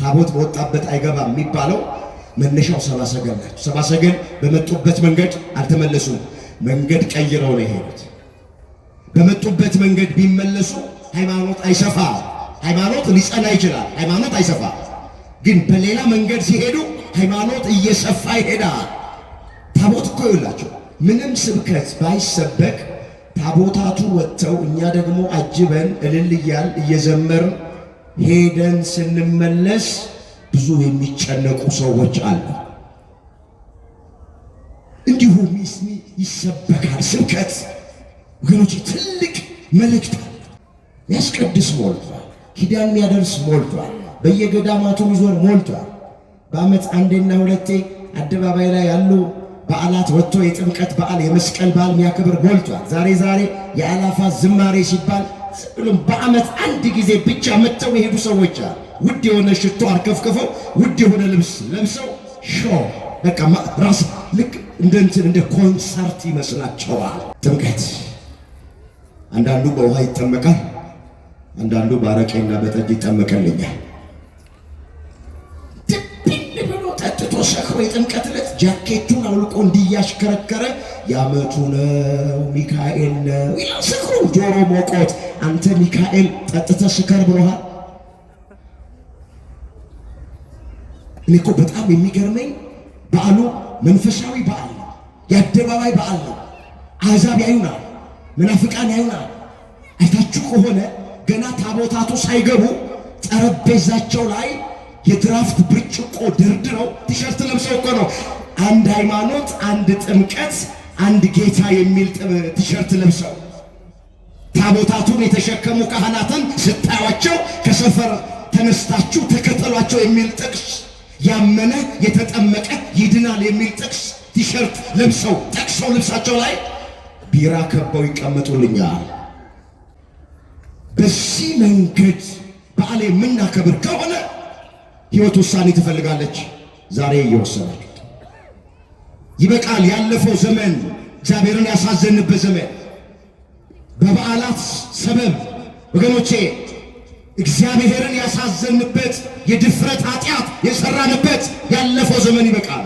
ታቦት በወጣበት አይገባም የሚባለው መነሻው ሰብአ ሰገል ናቸው። ሰብአ ሰገል በመጡበት መንገድ አልተመለሱም። መንገድ ቀይረው ነው የሄዱት። በመጡበት መንገድ ቢመለሱ ሃይማኖት አይሰፋ። ሃይማኖት ሊጸና ይችላል፣ ሃይማኖት አይሰፋ። ግን በሌላ መንገድ ሲሄዱ ሃይማኖት እየሰፋ ይሄዳል። ታቦት እኮ ይውላቸው ምንም ስብከት ባይሰበክ ታቦታቱ ወጥተው እኛ ደግሞ አጅበን እልል እያልን እየዘመርን ሄደን ስንመለስ ብዙ የሚጨነቁ ሰዎች አሉ። እንዲሁ ይሰበካል ስብከት ወገኖች፣ ትልቅ መልእክት አለ። የሚያስቀድስ ሞልቷል። ኪዳን የሚያደርስ ሞልቷል። በየገዳማቱ የሚዞር ሞልቷል። በዓመት አንዴና ሁለቴ አደባባይ ላይ ያሉ በዓላት ወጥቶ የጥምቀት በዓል የመስቀል በዓል የሚያከብር ሞልቷል። ዛሬ ዛሬ የአላፋት ዝማሬ ሲባል ብሎም በዓመት አንድ ጊዜ ብቻ መጥተው የሄዱ ሰዎች አሉ። ውድ የሆነ ሽቶ አርከፍክፈው ውድ የሆነ ልብስ ለብሰው show በቃ ራስ ልክ እንደ እንትን እንደ ኮንሰርት ይመስላቸዋል። ጥምቀት አንዳንዱ በውሃ ይጠመቃል፣ አንዳንዱ በአረቄና በጠጅ ይጠመቀልኛል። ድብን ብሎ ጠጥቶ ሰክሮ የጥምቀት ዕለት ጃኬቱን አውልቆ እንዲያሽከረከረ የዓመቱ ነው ሚካኤል ነው ይላል። ሰክሮ ጆሮ ሞቆት፣ አንተ ሚካኤል ጠጥተህ ስከር ብሎሃል። እኔ እኮ በጣም የሚገርመኝ በዓሉ መንፈሳዊ በዓል ነው፣ የአደባባይ በዓል ነው። አሕዛብ ያዩናል፣ መናፍቃን ያዩናል። አይታችሁ ከሆነ ገና ታቦታቱ ሳይገቡ ጠረጴዛቸው ላይ የድራፍት ብርጭቆ ደርድረው ቲሸርት ለብሰው እኮ ነው አንድ ሃይማኖት፣ አንድ ጥምቀት፣ አንድ ጌታ የሚል ቲሸርት ለብሰው ታቦታቱን የተሸከሙ ካህናትን ስታዩአቸው ከሰፈር ተነስታችሁ ተከተሏቸው የሚል ጥቅስ፣ ያመነ የተጠመቀ ይድናል የሚል ጥቅስ ቲሸርት ለብሰው ጠቅሰው ልብሳቸው ላይ ቢራ ከበው ይቀመጡልኛል። በዚህ መንገድ በዓል የምናከብር ከሆነ ሕይወት ውሳኔ ትፈልጋለች። ዛሬ እየወሰናችሁት ይበቃል። ያለፈው ዘመን እግዚአብሔርን ያሳዘንበት ዘመን በበዓላት ሰበብ ወገኖቼ እግዚአብሔርን ያሳዘንበት የድፍረት ኃጢአት የሰራንበት ያለፈው ዘመን ይበቃል።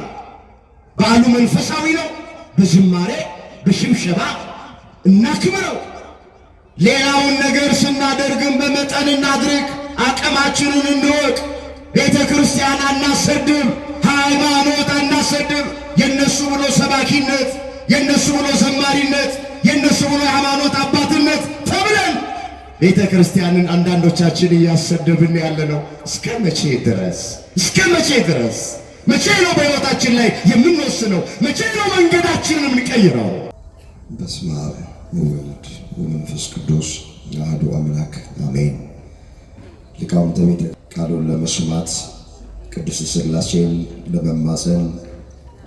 በዓሉ መንፈሳዊ ነው። በዝማሬ በሽብሸባ እናክብረው። ሌላውን ነገር ስናደርግም በመጠን እናድርግ። አቅማችንን እንወቅ። ቤተ ክርስቲያን አናሰድብ፣ ሃይማኖት አናሰድብ። የነሱ ብሎ ሰባኪነት፣ የነሱ ብሎ ዘማሪነት፣ የነሱ ብሎ የሃይማኖት አባትነት ተብለን ቤተ ክርስቲያንን አንዳንዶቻችን እያሰደብን ያለ ነው። እስከ መቼ ድረስ? እስከ መቼ ድረስ? መቼ ነው በሕይወታችን ላይ የምንወስነው? መቼ ነው መንገዳችንን የምንቀይረው? በስመ አብ ወወልድ ወመንፈስ ቅዱስ አሐዱ አምላክ አሜን። ሊቃውንተ ቤተ ቃሉን ለመስማት ቅድስት ሥላሴን ለመማፀን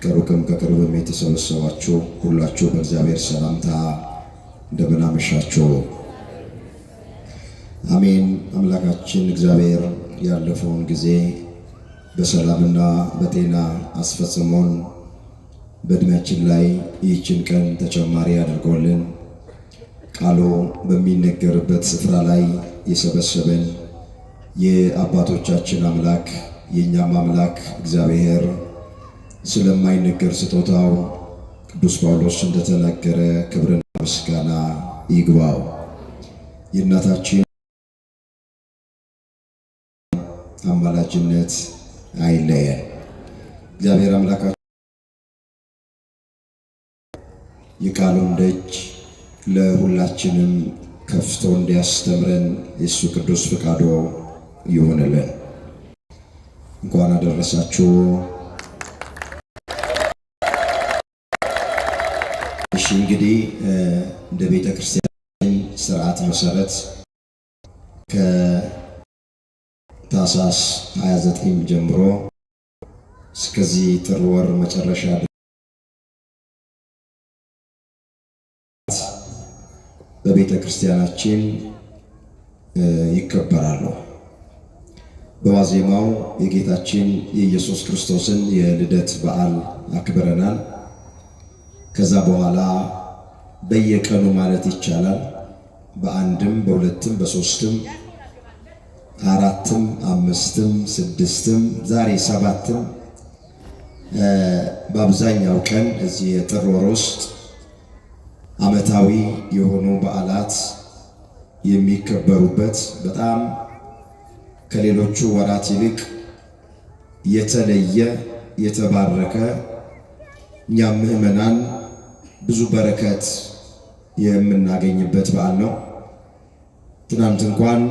ከሩቅም ከቅርብም የተሰበሰባችሁ ሁላችሁ በእግዚአብሔር ሰላምታ እንደምን አመሻችሁ? አሜን። አምላካችን እግዚአብሔር ያለፈውን ጊዜ በሰላምና በጤና አስፈጽሞን በእድሜያችን ላይ ይህችን ቀን ተጨማሪ አድርጎልን ቃሉ በሚነገርበት ስፍራ ላይ የሰበሰበን የአባቶቻችን አምላክ የእኛም አምላክ እግዚአብሔር ስለማይነገር ስጦታው ቅዱስ ጳውሎስ እንደተናገረ ክብርና ምስጋና ይግባው። የእናታችን አማላጅነት አይለየን። እግዚአብሔር አምላካችን የቃሉን ደጅ ለሁላችንም ከፍቶ እንዲያስተምረን የእሱ ቅዱስ ፈቃዱ ይሁንልን። እንኳን አደረሳችሁ። እሺ እንግዲህ እንደ ቤተ ክርስቲያን ስርዓት መሰረት ከታኅሳስ 29 ጀምሮ እስከዚህ ጥር ወር መጨረሻ በቤተ ክርስቲያናችን ይከበራሉ። በዋዜማው የጌታችን የኢየሱስ ክርስቶስን የልደት በዓል አክብረናል። ከዛ በኋላ በየቀኑ ማለት ይቻላል በአንድም በሁለትም በሶስትም 4ም 5ም 6ም ዛሬ 7ም በአብዛኛው ቀን እዚህ የጥር ወር ውስጥ ዓመታዊ የሆኑ በዓላት የሚከበሩበት በጣም ከሌሎቹ ወራት ይልቅ የተለየ የተባረከ እኛም ምዕመናን ብዙ በረከት የምናገኝበት በዓል ነው። ትናንት እንኳን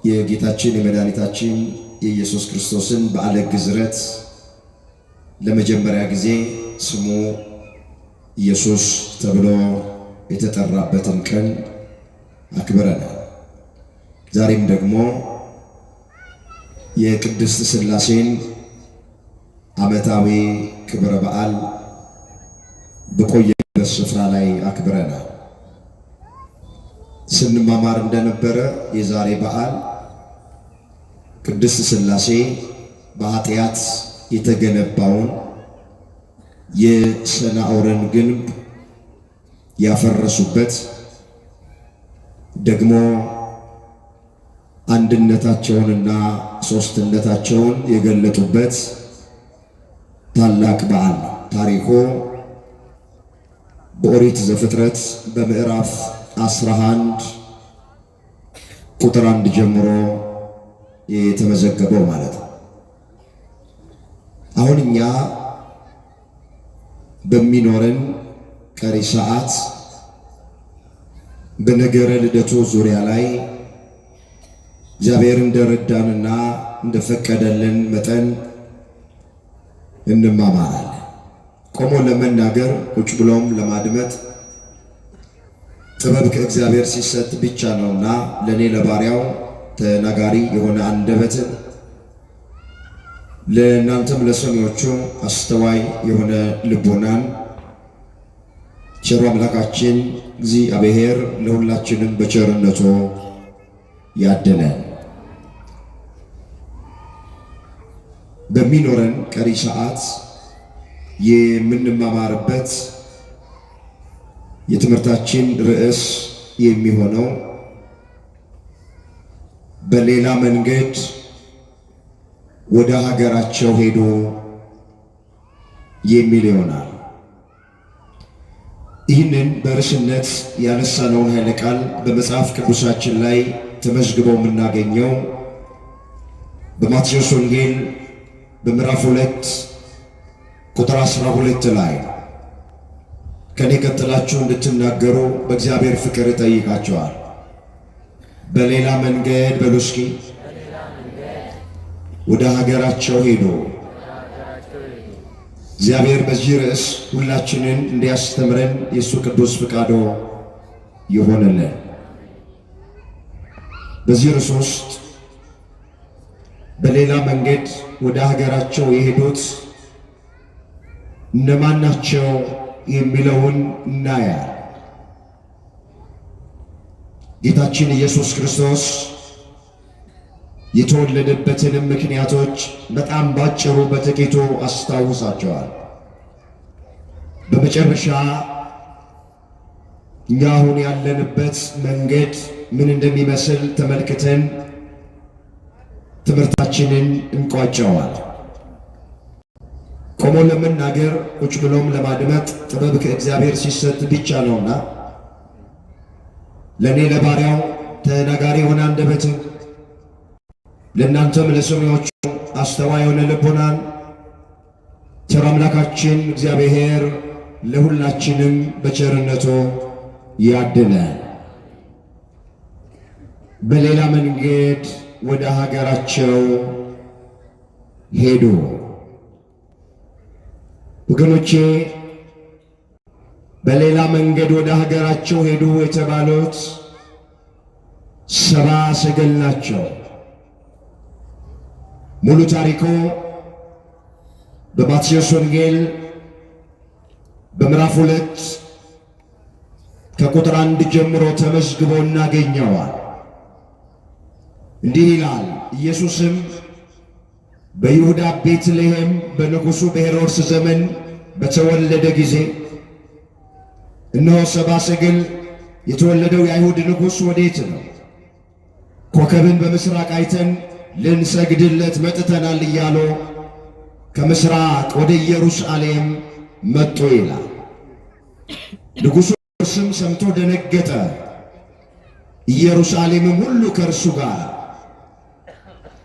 የጌታችን የመድኃኒታችን የኢየሱስ ክርስቶስን በዓለ ግዝረት ለመጀመሪያ ጊዜ ስሙ ኢየሱስ ተብሎ የተጠራበትን ቀን አክብረናል። ዛሬም ደግሞ የቅድስት ሥላሴን ዓመታዊ ክብረ በዓል በቆየበት ስፍራ ላይ አክብረናል። ስንማማር እንደነበረ የዛሬ በዓል ቅድስት ሥላሴ በኃጢአት የተገነባውን የሰናዖርን ግንብ ያፈረሱበት ደግሞ አንድነታቸውንና ሶስትነታቸውን የገለጡበት ታላቅ በዓል ነው። ታሪኩ በኦሪት ዘፍጥረት በምዕራፍ 11 ቁጥር 1 ጀምሮ የተመዘገበው ማለት ነው። አሁን እኛ በሚኖረን ቀሪ ሰዓት በነገረ ልደቱ ዙሪያ ላይ እግዚአብሔር እንደረዳንና እንደፈቀደልን መጠን እንማማራለን። ቆሞ ለመናገር ቁጭ ብሎም ለማድመጥ ጥበብ ከእግዚአብሔር ሲሰጥ ብቻ ነውና ለኔ ለባሪያው ተናጋሪ የሆነ አንደበትን ለእናንተም ለሰሚዎቹ አስተዋይ የሆነ ልቦናን ቸሩ አምላካችን እግዚአብሔር ለሁላችንም በቸርነቱ ያድለን። በሚኖረን ቀሪ ሰዓት የምንማማርበት የትምህርታችን ርዕስ የሚሆነው በሌላ መንገድ ወደ ሀገራቸው ሄዱ የሚል ይሆናል። ይህንን በርዕስነት ያነሳነውን ኃይለ ቃል በመጽሐፍ ቅዱሳችን ላይ ተመዝግቦ የምናገኘው በማቴዎስ ወንጌል በምዕራፍ 2 ቁጥር 12 ላይ ከኔ ቀጥላችሁ እንድትናገሩ በእግዚአብሔር ፍቅር እጠይቃችኋለሁ። በሌላ መንገድ በሉ እስኪ። ወደ ሀገራቸው ሄዱ። እግዚአብሔር በዚህ ርዕስ ሁላችንን እንዲያስተምረን የእሱ ቅዱስ ፍቃዱ ይሆንልን። በዚህ ርዕስ ውስጥ በሌላ መንገድ ወደ ሀገራቸው የሄዱት እነማን ናቸው የሚለውን እናያለን። ጌታችን ኢየሱስ ክርስቶስ የተወለደበትንም ምክንያቶች በጣም ባጭሩ በጥቂቱ አስታውሳቸዋል። በመጨረሻ እኛ አሁን ያለንበት መንገድ ምን እንደሚመስል ተመልክተን ትምህርታችንን እንቋጨዋል። ቆሞ ለመናገር ቁጭ ብሎም ለማድመጥ ጥበብ ከእግዚአብሔር ሲሰጥ ብቻ ነውና ለኔ ለባሪያው ተናጋሪ የሆነ አንደበትን ለእናንተም ለሰሚዎቹ አስተዋይ የሆነ ልቦናን ቸር አምላካችን እግዚአብሔር ለሁላችንም በቸርነቱ ያድለን። በሌላ መንገድ ወደ ሀገራቸው ሄዱ። ወገኖቼ በሌላ መንገድ ወደ ሀገራቸው ሄዱ የተባሉት ሰብአ ሰገል ናቸው። ሙሉ ታሪኩ በማቴዎስ ወንጌል በምዕራፍ 2 ከቁጥር 1 ጀምሮ ተመዝግቦ እናገኘዋል። እንዲህ ይላል። ኢየሱስም በይሁዳ ቤትልሔም በንጉሡ በሄሮድስ ዘመን በተወለደ ጊዜ እነሆ ሰብአ ሰገል የተወለደው የአይሁድ ንጉሥ ወዴት ነው? ኮከብን በምስራቅ አይተን ልንሰግድለት መጥተናል እያሉ ከምስራቅ ወደ ኢየሩሳሌም መጡ ይላል። ንጉሡ ስም ሰምቶ ደነገጠ፣ ኢየሩሳሌምም ሁሉ ከእርሱ ጋር።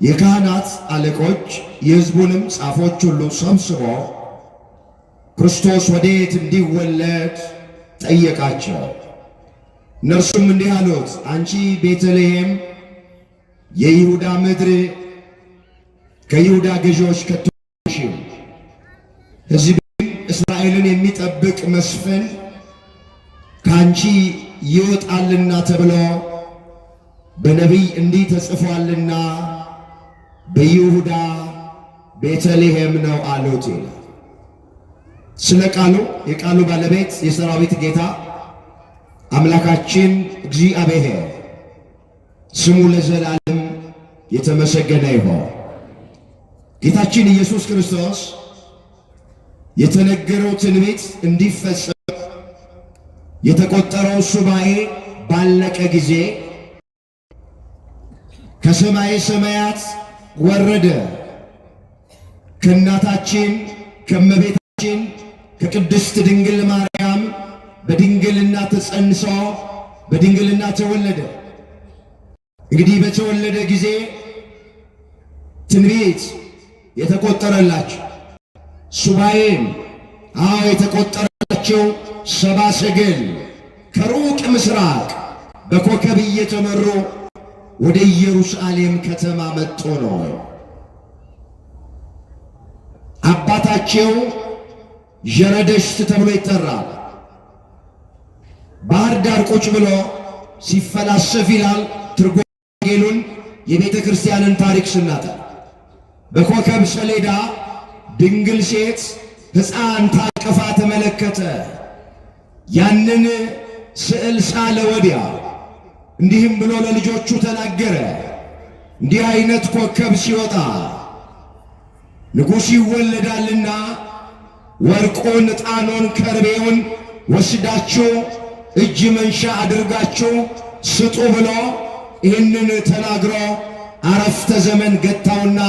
የካህናት አለቆች የሕዝቡንም ጻፎች ሁሉ ሰብስቦ ክርስቶስ ወዴት እንዲወለድ ጠየቃቸው። እነርሱም እንዲህ አሉት፣ አንቺ ቤተልሔም የይሁዳ ምድር ከይሁዳ ገዢዎች ከቶሽም፣ ሕዝቤን እስራኤልን የሚጠብቅ መስፍን ከአንቺ ይወጣልና ተብሎ በነቢይ እንዲህ ተጽፏልና በይሁዳ ቤተልሔም ነው አሉት ይላል። ስለ ቃሉ የቃሉ ባለቤት የሰራዊት ጌታ አምላካችን እግዚአብሔር ስሙ ለዘላለም የተመሰገነ ይሁን። ጌታችን ኢየሱስ ክርስቶስ የተነገረው ትንቢት እንዲፈጸም የተቆጠረው ሱባኤ ባለቀ ጊዜ ከሰማየ ሰማያት ወረደ። ከእናታችን ከእመቤታችን ከቅድስት ድንግል ማርያም በድንግልና ተጸንሶ በድንግልና ተወለደ። እንግዲህ በተወለደ ጊዜ ትንቢት የተቆጠረላቸው ሱባኤም አዎ የተቆጠረላቸው ሰባ ሰገል ከሩቅ ምስራቅ በኮከብ እየተመሩ ወደ ኢየሩሳሌም ከተማ መጥቶ ነው። አባታቸው ዠረደሽት ተብሎ ይጠራል። ባህር ዳር ቁጭ ብሎ ሲፈላሰፍ ይላል ትርጓሜ ወንጌሉን የቤተ ክርስቲያንን ታሪክ ስናጠና በኮከብ ሰሌዳ ድንግል ሴት ሕፃን ታቅፋ ተመለከተ። ያንን ስዕል ሳለ ወዲያ እንዲህም ብሎ ለልጆቹ ተናገረ። እንዲህ አይነት ኮከብ ሲወጣ ንጉሥ ይወለዳልና ወርቁን፣ ዕጣኑን፣ ከርቤውን ወስዳችሁ እጅ መንሻ አድርጋችሁ ስጡ ብሎ ይህንን ተናግሮ አረፍተ ዘመን ገታውና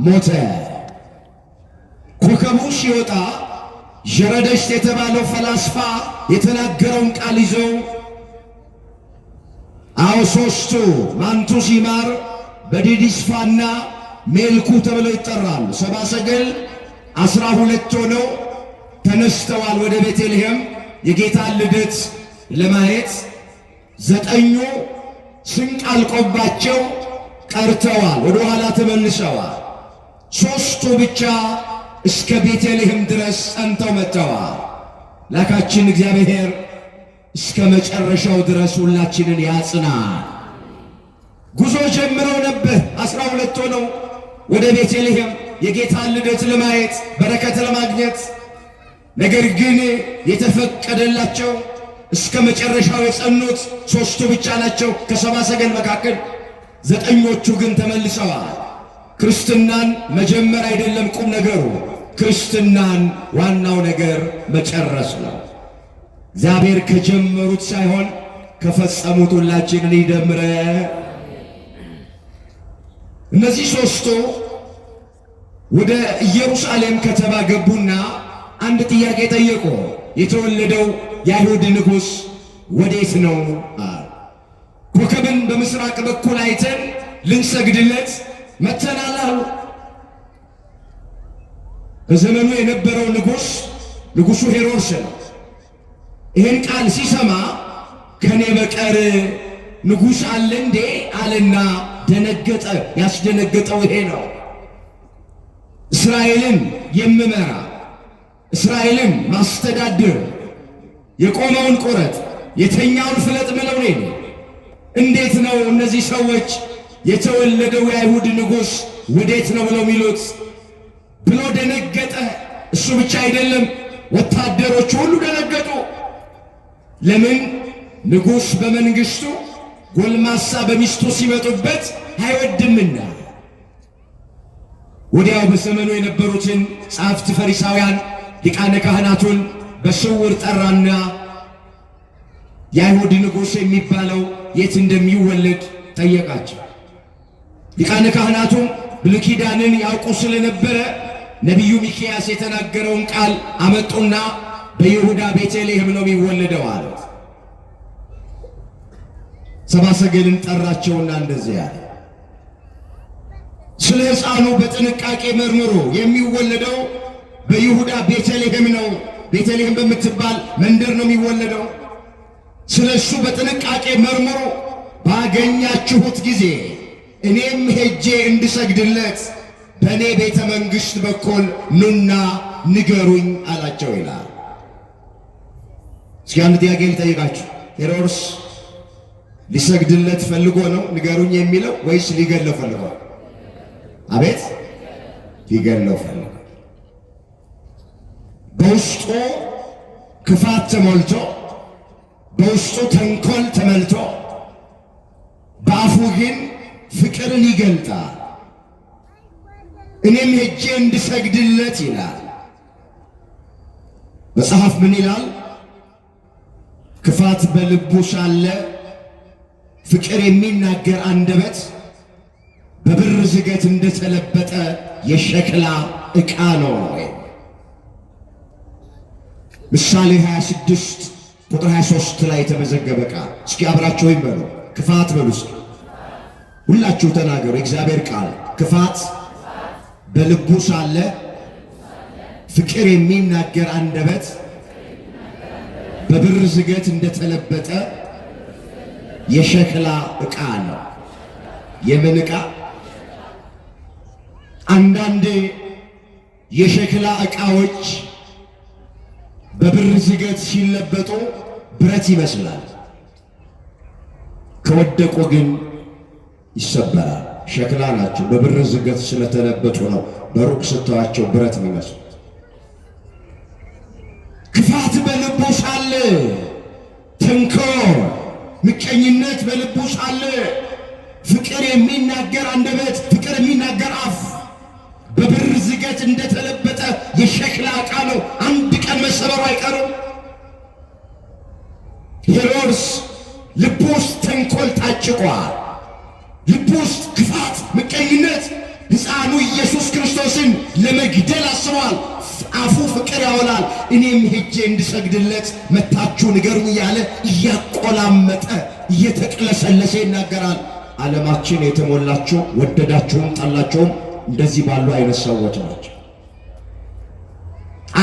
ሞተ። ኮከቡ ሲወጣ ዠረደሽት የተባለው ፈላስፋ የተናገረውን ቃል ይዘው አዎ ሦስቱ ማንቱ ሲማር በዲዲስፋና ሜልኩ ተብለው ይጠራሉ። ሰባ ሰገል 12 ሆነው ተነስተዋል ወደ ቤተልሔም የጌታን ልደት ለማየት። 9ኙ ስንቅ አልቆባቸው ቀርተዋል፣ ወደ ኋላ ተመልሰዋል። 3ቱ ብቻ እስከ ቤተልሔም ድረስ ጸንተው መጥተዋል። ላካችን እግዚአብሔር እስከ መጨረሻው ድረስ ሁላችንን ያጽና። ጉዞ ጀምረው ነበር 12 ሆነው ወደ ቤተልሔም የጌታን ልደት ለማየት በረከት ለማግኘት። ነገር ግን የተፈቀደላቸው እስከ መጨረሻው የጸኑት 3ቱ ብቻ ናቸው ከሰባ ሰገል መካከል። 9ኞቹ ግን ተመልሰዋል። ክርስትናን መጀመር አይደለም ቁም ነገሩ፣ ክርስትናን ዋናው ነገር መጨረስ ነው። እግዚአብሔር ከጀመሩት ሳይሆን ከፈጸሙት ሁላችንን ይደምረ። እነዚህ 3ቱ ወደ ኢየሩሳሌም ከተማ ገቡና አንድ ጥያቄ ጠየቁ። የተወለደው የአይሁድ ንጉሥ ወዴት ነው? ኮከብን በምስራቅ በኩል አይተን ልንሰግድለት መጥተናል አሉ። በዘመኑ የነበረው ንጉሥ ንጉሡ ሄሮድስ ነው። ይህን ቃል ሲሰማ ከኔ በቀር ንጉሥ አለ እንዴ አለና ደነገጠ። ያስደነገጠው ይሄ ነው። እስራኤልን የምመራ እስራኤልን ማስተዳድር የቆመውን ቁረጥ የተኛውን ፍለጥ ምለው እኔ ነኝ። እንዴት ነው እነዚህ ሰዎች የተወለደው የአይሁድ ንጉሥ ወዴት ነው ብለው የሚሉት ብሎ ደነገጠ። እሱ ብቻ አይደለም፣ ወታደሮቹ ሁሉ ደነገጡ። ለምን? ንጉሥ በመንግስቱ ጎልማሳ በሚስቱ ሲመጡበት አይወድምና። ወዲያው በዘመኑ የነበሩትን ጸሐፍት ፈሪሳውያን፣ ሊቃነ ካህናቱን በስውር ጠራና የአይሁድ ንጉሥ የሚባለው የት እንደሚወለድ ጠየቃቸው። ሊቃነ ካህናቱም ብሉይ ኪዳንን ያውቁ ስለነበረ ነቢዩ ሚክያስ የተናገረውን ቃል አመጡና በይሁዳ ቤተልሔም ነው የሚወለደው አሉት። ሰብአ ሰገልን ጠራቸውና እንደዚህ አለ፣ ስለ ሕፃኑ በጥንቃቄ መርምሩ። የሚወለደው በይሁዳ ቤተልሔም ነው። ቤተልሔም በምትባል መንደር ነው የሚወለደው። ስለ እሱ በጥንቃቄ መርምሩ። ባገኛችሁት ጊዜ እኔም ሄጄ እንድሰግድለት በእኔ ቤተ መንግሥት በኩል ኑና ንገሩኝ አላቸው ይላል። እስኪ አንድ ጥያቄ ልጠይቃችሁ። ሄሮድስ ሊሰግድለት ፈልጎ ነው ንገሩኝ የሚለው ወይስ ሊገለው ፈልጎ? አቤት፣ ሊገለው ፈልጎ። በውስጡ ክፋት ተሞልቶ፣ በውስጡ ተንኮል ተሞልቶ፣ በአፉ ግን ፍቅርን ይገልጣል። እኔም ሄጄ እንድሰግድለት ይላል። መጽሐፍ ምን ይላል? ክፋት በልቡ ሳለ ፍቅር የሚናገር አንደበት በብር ዝገት እንደተለበጠ የሸክላ ዕቃ ነው። ምሳሌ 26 ቁጥር 23 ላይ የተመዘገበ ቃል። እስኪ አብራችሁ ይበሉ። ክፋት በሉ እስኪ ሁላችሁ ተናገሩ። የእግዚአብሔር ቃል ክፋት በልቡ ሳለ ፍቅር የሚናገር አንደበት በብር ዝገት እንደተለበጠ የሸክላ ዕቃ ነው። የምን ዕቃ? አንዳንድ የሸክላ ዕቃዎች በብር ዝገት ሲለበጡ ብረት ይመስላል፣ ከወደቁ ግን ይሰበራል። ሸክላ ናቸው። በብር ዝገት ስለተለበጡ ነው በሩቅ ስታዩአቸው ብረት የሚመስሉት። ክፋት በልቡ ሳለ፣ ተንኮል፣ ምቀኝነት በልቡ ሳለ ፍቅር የሚናገር አንደበት፣ ፍቅር የሚናገር አፍ በብር ዝገት እንደተለበጠ የሸክላ ዕቃ ነው። አንድ ቀን መሰበሩ አይቀርም። ሄሮድስ ልቡ ውስጥ ተንኮል ታጭቋል። ልቡ ውስጥ ክፋት፣ ምቀኝነት፣ ሕፃኑ ኢየሱስ ክርስቶስን ለመግደል አስቧል። አፉ ፍቅር ያወላል። እኔም ሄጄ እንድሰግድለት መታችሁ ንገሩኝ እያለ እያቆላመጠ እየተቅለሰለሰ ይናገራል። ዓለማችን የተሞላቸው ወደዳችሁም ጠላችሁም እንደዚህ ባሉ አይነት ሰዎች ናቸው።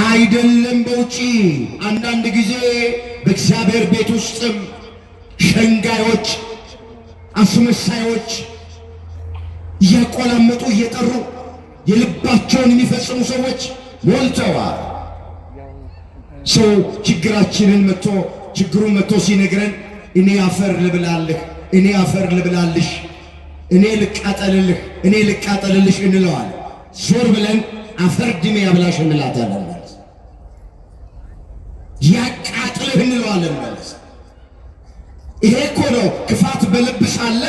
አይደለም በውጪ አንዳንድ ጊዜ በእግዚአብሔር ቤት ውስጥም ሸንጋዮች፣ አስመሳዮች እያቆላመጡ እየጠሩ የልባቸውን የሚፈጽሙ ሰዎች ሞልተዋል። ሰው ችግራችንን መጥቶ ችግሩን መጥቶ ሲነግረን እኔ አፈር ልብላልህ፣ እኔ አፈር ልብላልሽ፣ እኔ ልቃጠልልህ፣ እኔ ልቃጠልልሽ እንለዋለን። ዞር ብለን አፈር ድሜ ያብላሽ እንላታለን ማለት ያቃጥልህ እንለዋለን ማለት። ይሄ እኮ ነው ክፋት በልብ ሳለ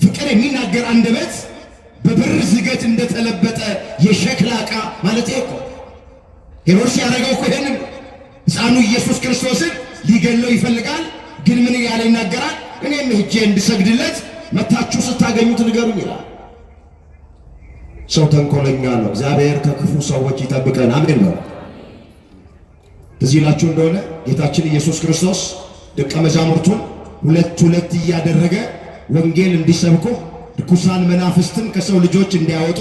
ፍቅር የሚናገር አንደበት በብር ዝገት እንደተለበጠ የሸክላ ዕቃ ማለት እኮ። ሄሮድስ ያደረገው እኮ ይሄንን፣ ሕፃኑ ኢየሱስ ክርስቶስን ሊገለው ይፈልጋል። ግን ምን እያለ ይናገራል? እኔም ሄጄ እንድሰግድለት መታችሁ ስታገኙት ንገሩኝ ይላል። ሰው ተንኮለኛ ነው። እግዚአብሔር ከክፉ ሰዎች ይጠብቀን። አሜን ነው። ትዝ ይላችሁ እንደሆነ ጌታችን ኢየሱስ ክርስቶስ ደቀ መዛሙርቱን ሁለት ሁለት እያደረገ ወንጌል እንዲሰብኩ፣ ርኩሳን መናፍስትን ከሰው ልጆች እንዲያወጡ፣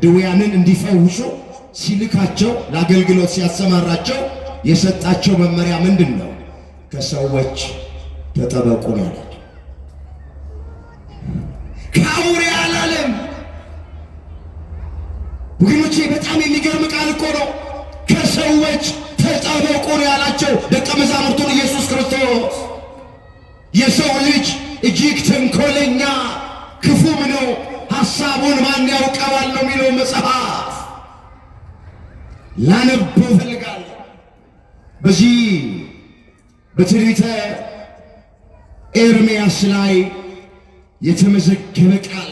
ድውያንን እንዲፈውሱ ሲልካቸው፣ ለአገልግሎት ሲያሰማራቸው የሰጣቸው መመሪያ ምንድን ነው? ከሰዎች ተጠበቁ ነው ያላቸው። ከአውሬ አላለም። ወገኖቼ በጣም የሚገርም ቃል እኮ ነው። ከሰዎች ተጠበቁ ነው ያላቸው ደቀ መዛሙርቱን ኢየሱስ ክርስቶስ። የሰው ልጅ እጅግ ተንኮለኛ ክፉም ነው፣ ሐሳቡን ማን ያውቀዋል ነው የሚለው መጽሐፍ። ላነበው እፈልጋለሁ። በዚህ በትንቢተ ኤርምያስ ላይ የተመዘገበ ቃል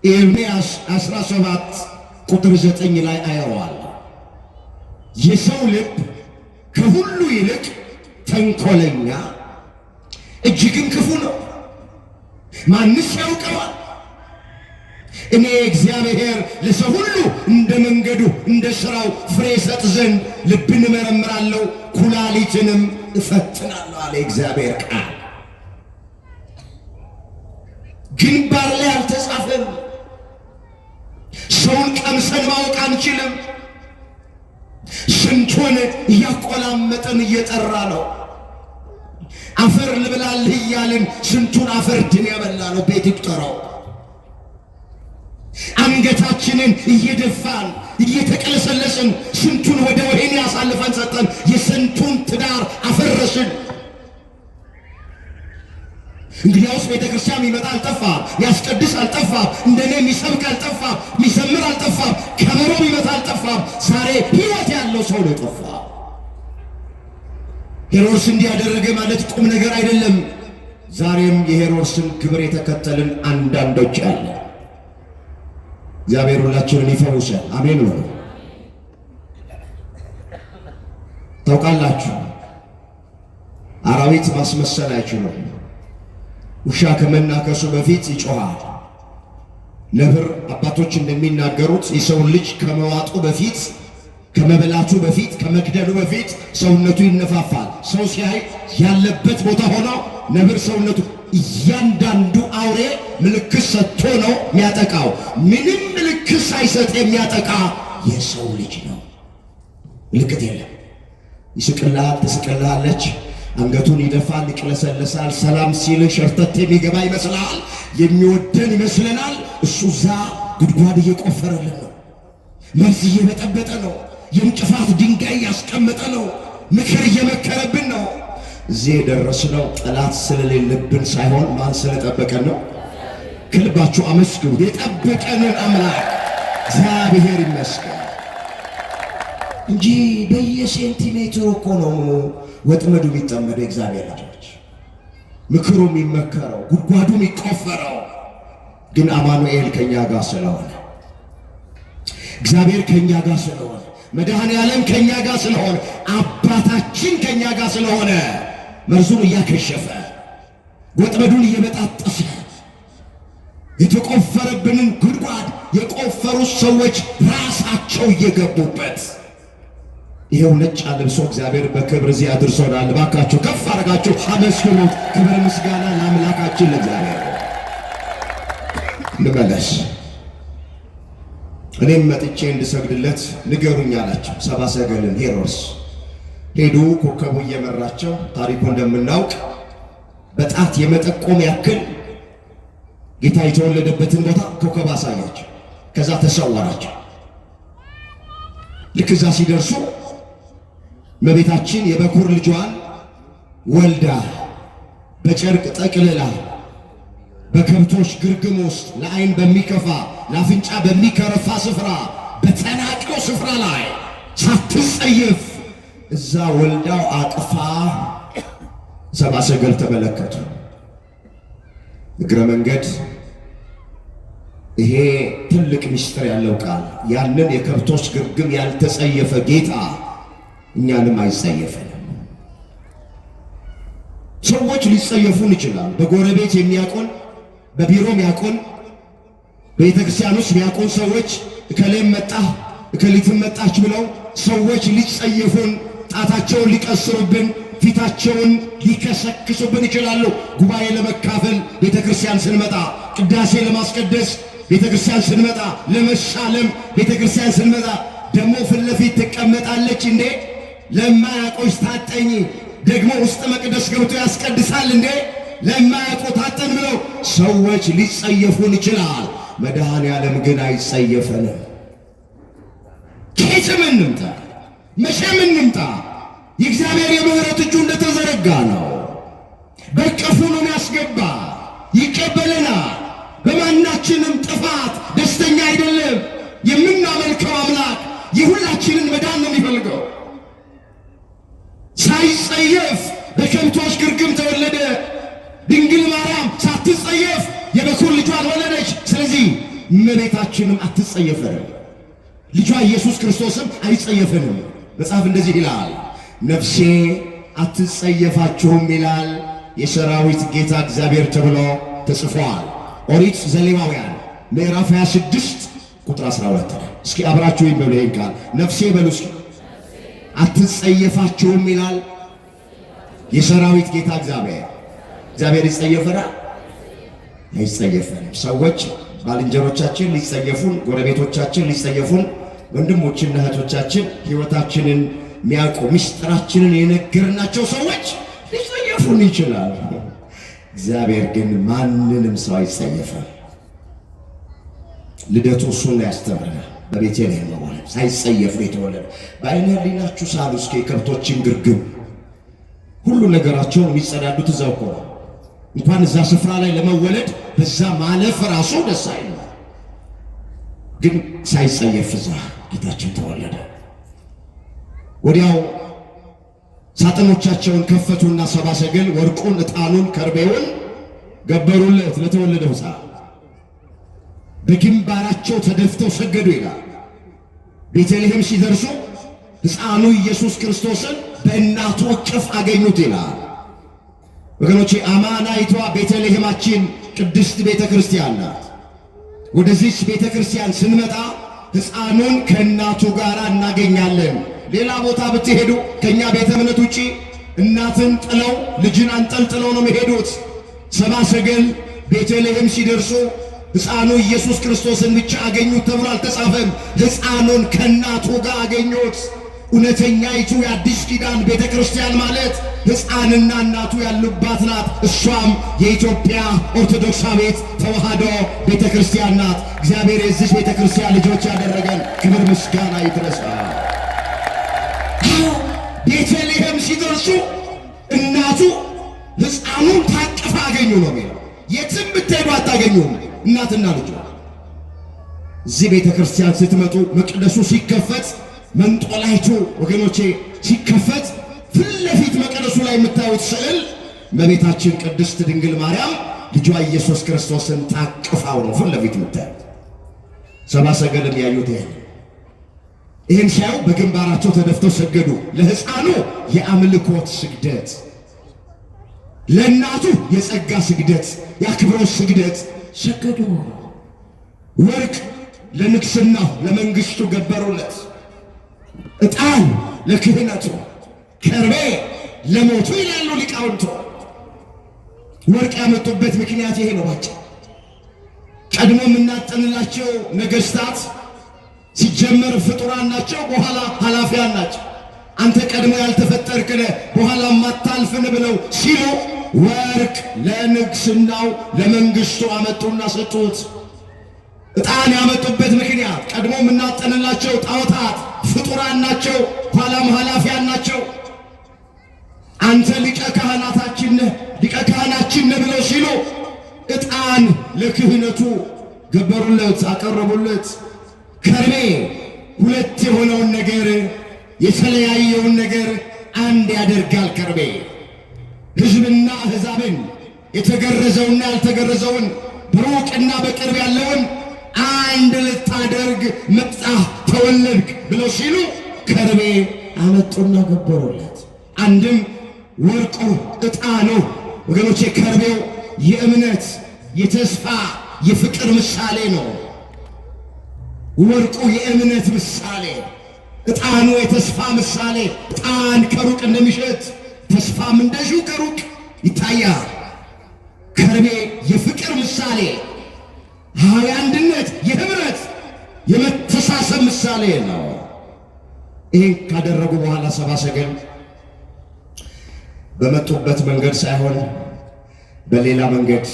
ኤርምያስ 17 ቁጥር 9 ላይ አየዋለሁ። የሰው ልብ ከሁሉ ይልቅ ተንኮለኛ እጅግም ክፉ ነው፣ ማንስ ያውቀዋል? እኔ እግዚአብሔር ለሰው ሁሉ እንደ መንገዱ እንደ ሥራው ፍሬ እሰጥ ዘንድ ልብን እመረምራለሁ ኩላሊትንም እፈትናለሁ አለ እግዚአብሔር ቃል። ግንባር ላይ አልተጻፈም። ሰውን ቀምሰን ማወቅ አንችልም። ስንቱን እያቆላመጠን እየጠራ ነው። አፈር ልብላልህ እያልን ስንቱን አፈር ድን ያበላ ነው። ቤት ይቁጠረው። አንገታችንን እየደፋን እየተቀለሰለስን ስንቱን ወደ ወህኒ አሳልፈን ሰጠን። የስንቱን ትዳር አፈረስን። እንግዲያውስ ቤተ ክርስቲያን የሚመጣ አልጠፋም፣ ያስቀድስ አልጠፋም፣ እንደኔ የሚሰብክ አልጠፋም፣ የሚዘምር አልጠፋም፣ ከበሮ የሚመታ አልጠፋም። ዛሬ ሕይወት ያለው ሰው ነው የጠፋ። ሄሮድስ እንዲህ ያደረገ ማለት ቁም ነገር አይደለም። ዛሬም የሄሮድስን ግብር የተከተልን አንዳንዶች አለ። እግዚአብሔር ሁላችንን ይፈውሰን። አሜን ነው። ታውቃላችሁ አራዊት ማስመሰል አይችሉም። ውሻ ከመናከሱ በፊት ይጮሃል። ነብር አባቶች እንደሚናገሩት የሰውን ልጅ ከመዋጡ በፊት ከመበላቱ በፊት ከመግደሉ በፊት ሰውነቱ ይነፋፋል። ሰው ሲያይ ያለበት ቦታ ሆኖ ነብር ሰውነቱ እያንዳንዱ አውሬ ምልክት ሰጥቶ ነው የሚያጠቃው። ምንም ምልክት ሳይሰጥ የሚያጠቃ የሰው ልጅ ነው። ምልክት የለም። ይስቅልሃል፣ ትስቅልሃለች። አንገቱን ይደፋል፣ ይቅለሰለሳል። ሰላም ሲል ሸርተት የሚገባ ይመስልሃል፣ የሚወደን ይመስለናል። እሱ እዛ ጉድጓድ እየቆፈረልን ነው። መርዝ እየበጠበጠ ነው። የእንቅፋት ድንጋይ እያስቀመጠ ነው። ምክር እየመከረብን ነው። እዚህ የደረስነው ጠላት ስለሌለብን ሳይሆን ማን ስለጠበቀን ነው። ከልባችሁ አመስግኑ። የጠበቀንን አምላክ እግዚአብሔር ይመስገን እንጂ በየሴንቲሜትሩ እኮ ነው ወጥመዱ የሚጠመደው። የእግዚአብሔር ልጆች ምክሩ የሚመከረው ጉድጓዱ የሚቆፈረው ግን አማኑኤል ከኛ ጋር ስለሆነ፣ እግዚአብሔር ከኛ ጋር ስለሆነ፣ መድኃኔ ዓለም ከኛ ጋር ስለሆነ፣ አባታችን ከኛ ጋር ስለሆነ መርዙን እያከሸፈ ወጥመዱን እየበጣጠሰ የተቆፈረብንን ጉድጓድ የቆፈሩ ሰዎች ራሳቸው እየገቡበት ይሄው ነጭ አልብሶ እግዚአብሔር በክብር እዚህ አድርሶናል። እባካችሁ ከፍ አድርጋችሁ አመስግኑት። ክብር ምስጋና ለአምላካችን ለእግዚአብሔር። እንመለስ። እኔም መጥቼ እንድሰግድለት ንገሩኝ አላቸው ሰብአ ሰገልን ሄሮድስ። ሄዱ፣ ኮከቡ እየመራቸው ታሪኩ እንደምናውቅ በጣት የመጠቆም ያክል ጌታ የተወለደበትን ቦታ ኮከብ አሳያቸው። ከዛ ተሰወራቸው። ልክ እዛ ሲደርሱ እመቤታችን የበኩር ልጇን ወልዳ በጨርቅ ጠቅልላ በከብቶች ግርግም ውስጥ ለዓይን በሚከፋ ለአፍንጫ በሚከረፋ ስፍራ በተናቀው ስፍራ ላይ ሳትጸየፍ እዛ ወልዳው አቅፋ ሰብአ ሰገል ተመለከቱ። እግረ መንገድ ይሄ ትልቅ ምስጢር ያለው ቃል፣ ያንን የከብቶች ግርግም ያልተጸየፈ ጌታ እኛንም አይጸየፈንም። ሰዎች ሊጸየፉን ይችላሉ። በጎረቤት የሚያውቁን፣ በቢሮ የሚያውቁን፣ በቤተ ክርስቲያን ውስጥ የሚያውቁን ሰዎች እከሌም መጣ እከሊትም መጣች ብለው ሰዎች ሊጸየፉን፣ ጣታቸውን ሊቀስሩብን፣ ፊታቸውን ሊከሰክሱብን ይችላሉ። ጉባኤ ለመካፈል ቤተ ክርስቲያን ስንመጣ፣ ቅዳሴ ለማስቀደስ ቤተ ክርስቲያን ስንመጣ፣ ለመሳለም ቤተ ክርስቲያን ስንመጣ ደግሞ ፊት ለፊት ትቀመጣለች እንዴ? ለማያውቁሽ ታጠኝ፣ ደግሞ ውስጥ መቅደስ ገብቶ ያስቀድሳል እንዴ? ለማያውቁ ታጠን ብለው ሰዎች ሊጸየፉን ይችላል። መድኃኔ ዓለም ግን አይጸየፈንም። ከየትም እንምጣ መቼም እንምጣ የእግዚአብሔር የምሕረት እጁ እንደተዘረጋ ነው። በእቅፉ ነው የሚያስገባ፣ ይቀበለናል። በማናችንም ጥፋት ደስተኛ አይደለም። የምናመልከው አምላክ የሁላችንን መዳን ነው የሚፈልገው። ሳይጸየፍ በከብቶች ግርግም ተወለደ። ድንግል ማርያም ሳትጸየፍ የበኩር ልጇን ወለደች። ስለዚህ እመቤታችንም አትጸየፈንም፣ ልጇ ኢየሱስ ክርስቶስም አይጸየፈንም። መጽሐፍ እንደዚህ ይላል፣ ነፍሴ አትጸየፋችሁም ይላል የሰራዊት ጌታ እግዚአብሔር ተብሎ ተጽፏል። ኦሪት ዘሌዋውያን ምዕራፍ 26 ቁጥር 12 ላይ እስኪ አብራችሁ ይበሉ ይሄን ቃል፣ ነፍሴ በሉ እስኪ። አትጸየፋችሁም ይላል የሰራዊት ጌታ እግዚአብሔር። እግዚአብሔር ይጸየፈናል? አይጸየፈንም። ሰዎች ባልንጀሮቻችን ሊጸየፉን፣ ጎረቤቶቻችን ሊጸየፉን፣ ወንድሞችና እህቶቻችን፣ ሕይወታችንን የሚያውቁ፣ ምስጢራችንን የነገርናቸው ሰዎች ሊጸየፉን ይችላል። እግዚአብሔር ግን ማንንም ሰው አይጸየፍም። ልደቱ እሱን ያስተምረናል። በቤተልሔም መወለድ ሳይጸየፍ ነው የተወለደ። በዓይነ ሕሊናችሁ ሳሉ እስኪ የከብቶችን ግርግም፣ ሁሉ ነገራቸውን የሚጸዳዱት እዛው እኮ ነው። እንኳን እዛ ስፍራ ላይ ለመወለድ በዛ ማለፍ ራሱ ደስ አይልም። ግን ሳይጸየፍ እዛ ጌታችን ተወለደ። ወዲያው ሳጥኖቻቸውን ከፈቱና ሰብአ ሰገል ወርቁን፣ ዕጣኑን፣ ከርቤውን ገበሩለት ለተወለደው ሕፃን። በግንባራቸው ተደፍተው ሰገዱ ይላል። ቤተልሔም ሲደርሱ ሕፃኑ ኢየሱስ ክርስቶስን በእናቱ እቅፍ አገኙት ይላል። ወገኖቼ፣ አማናይቷ ቤተልሔማችን ቅድስት ቤተ ክርስቲያን ናት። ወደዚች ቤተ ክርስቲያን ስንመጣ ሕፃኑን ከእናቱ ጋር እናገኛለን። ሌላ ቦታ ብትሄዱ ከኛ ቤተ እምነት ውጪ እናትን ጥለው ልጅን አንጠልጥለው ነው የሚሄዱት። ሰብአ ሰገል ቤተልሔም ሲደርሱ ሕፃኑ ኢየሱስ ክርስቶስን ብቻ አገኙት ተብሎ አልተጻፈም። ሕፃኑን ከእናቱ ጋር አገኙት። እውነተኛይቱ የአዲስ ኪዳን ቤተ ክርስቲያን ማለት ሕፃንና እናቱ ያሉባት ናት። እሷም የኢትዮጵያ ኦርቶዶክሳዊት ተዋሕዶ ቤተ ክርስቲያን ናት። እግዚአብሔር የዚች ቤተ ክርስቲያን ልጆች ያደረገን ክብር ምስጋና ይድረሳ። ቤተልሔም ሲደርሱ እናቱ ሕፃኑን ታቅፋ አገኙ ነው የሚለው። የትም ብትሄዱ አታገኙም እናትና ልጇ። እዚህ ቤተ ክርስቲያን ስትመጡ መቅደሱ ሲከፈት፣ መንጦላይቱ ወገኖቼ ሲከፈት፣ ፊት ለፊት መቅደሱ ላይ የምታዩት ስዕል እመቤታችን ቅድስት ድንግል ማርያም ልጇ ኢየሱስ ክርስቶስን ታቅፋው ነው ፊት ለፊት የምታዩት። ሰብአ ሰገልም ያዩት ይሄን። ይህን ሲያዩ በግንባራቸው ተደፍተው ሰገዱ። ለሕፃኑ የአምልኮት ስግደት፣ ለእናቱ የጸጋ ስግደት፣ የአክብሮት ስግደት ሰገዱ። ወርቅ ለንግስናው ለመንግስቱ ገበሩለት። ዕጣን ለክህነቱ፣ ከርቤ ለሞቱ ይላሉ ሊቃውንቱ። ወርቅ ያመጡበት ምክንያት ይሄ ነው። ባጭ ቀድሞ የምናጠንላቸው ነገስታት ሲጀመር ፍጡራን ናቸው፣ በኋላ ኃላፊያን ናቸው። አንተ ቀድሞ ያልተፈጠርክ ነህ፣ በኋላ ማታልፍን ብለው ሲሉ ወርቅ ለንግስናው ለመንግስቱ አመጡና ሰጡት። ዕጣን ያመጡበት ምክንያት ቀድሞ የምናጠንላቸው ጣዖታት ፍጡራን ናቸው፣ ኋላም ኃላፊያን ናቸው። አንተ ሊቀ ካህናታችን ነህ፣ ሊቀ ካህናችን ነህ ብለው ሲሉ ዕጣን ለክህነቱ ገበሩለት፣ አቀረቡለት። ከርቤ ሁለት የሆነውን ነገር፣ የተለያየውን ነገር አንድ ያደርጋል። ከርቤ ሕዝብና አሕዛብን፣ የተገረዘውና ያልተገረዘውን፣ በሩቅና በቅርብ ያለውን አንድ ልታደርግ መጣህ፣ ተወለድክ ብለው ሲሉ ከርቤ አመጡና ገበሩለት። አንድም ወርቁ፣ ዕጣኑ፣ ወገኖቼ፣ ከርቤው የእምነት፣ የተስፋ፣ የፍቅር ምሳሌ ነው። ወርቁ የእምነት ምሳሌ፣ ዕጣኑ የተስፋ ምሳሌ። ዕጣን ከሩቅ እንደሚሸት ተስፋም እንደዚሁ ከሩቅ ይታያል። ከርቤ የፍቅር ምሳሌ፣ የአንድነት፣ የህብረት፣ የመተሳሰብ ምሳሌ ነው። ይህን ካደረጉ በኋላ ሰብአ ሰገል በመጡበት መንገድ ሳይሆን በሌላ መንገድ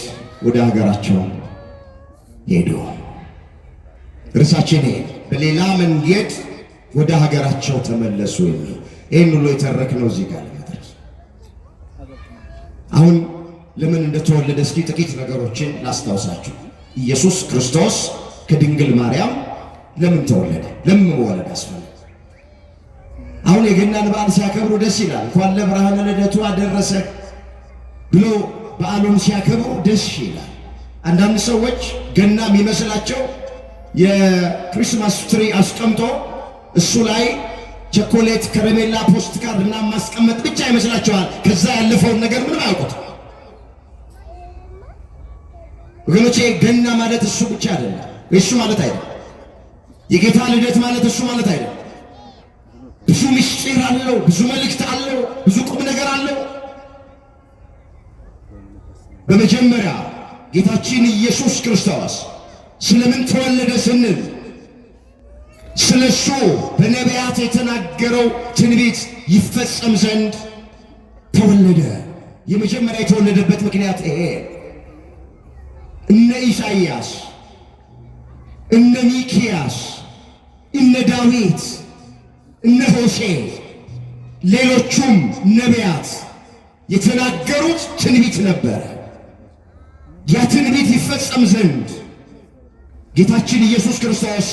ወደ ሀገራቸው ሄዱ። እርሳችን ይሄ በሌላ መንገድ ወደ ሀገራቸው ተመለሱ የሚል፣ ይህን ሁሉ የተረክነው እዚህ ጋር ለመድረስ። አሁን ለምን እንደተወለደ እስኪ ጥቂት ነገሮችን ላስታውሳችሁ። ኢየሱስ ክርስቶስ ከድንግል ማርያም ለምን ተወለደ? ለምን መወለድ አስፈለገ? አሁን የገናን በዓል ሲያከብሩ ደስ ይላል። እንኳን ለብርሃነ ልደቱ አደረሰ ብሎ በዓሉን ሲያከብሩ ደስ ይላል። አንዳንድ ሰዎች ገና የሚመስላቸው የ Christmas tree አስቀምጦ እሱ ላይ ቸኮሌት፣ ከረሜላ፣ ፖስት ካርድ እና ማስቀመጥ ብቻ ይመስላቸዋል። ከዛ ያለፈውን ነገር ምንም አያውቁት። ወገኖቼ ገና ማለት እሱ ብቻ አይደለም፣ እሱ ማለት አይደለም። የጌታ ልደት ማለት እሱ ማለት አይደለም። ብዙ ምስጢር አለው፣ ብዙ መልእክት አለው፣ ብዙ ቁም ነገር አለው። በመጀመሪያ ጌታችን ኢየሱስ ክርስቶስ ስለምን ተወለደ ስንል ስለሱ በነቢያት የተናገረው ትንቢት ይፈጸም ዘንድ ተወለደ። የመጀመሪያ የተወለደበት ምክንያት ይሄ። እነ ኢሳይያስ፣ እነ ሚኪያስ፣ እነ ዳዊት፣ እነ ሆሴ፣ ሌሎቹም ነቢያት የተናገሩት ትንቢት ነበረ። ያ ትንቢት ይፈጸም ዘንድ ጌታችን ኢየሱስ ክርስቶስ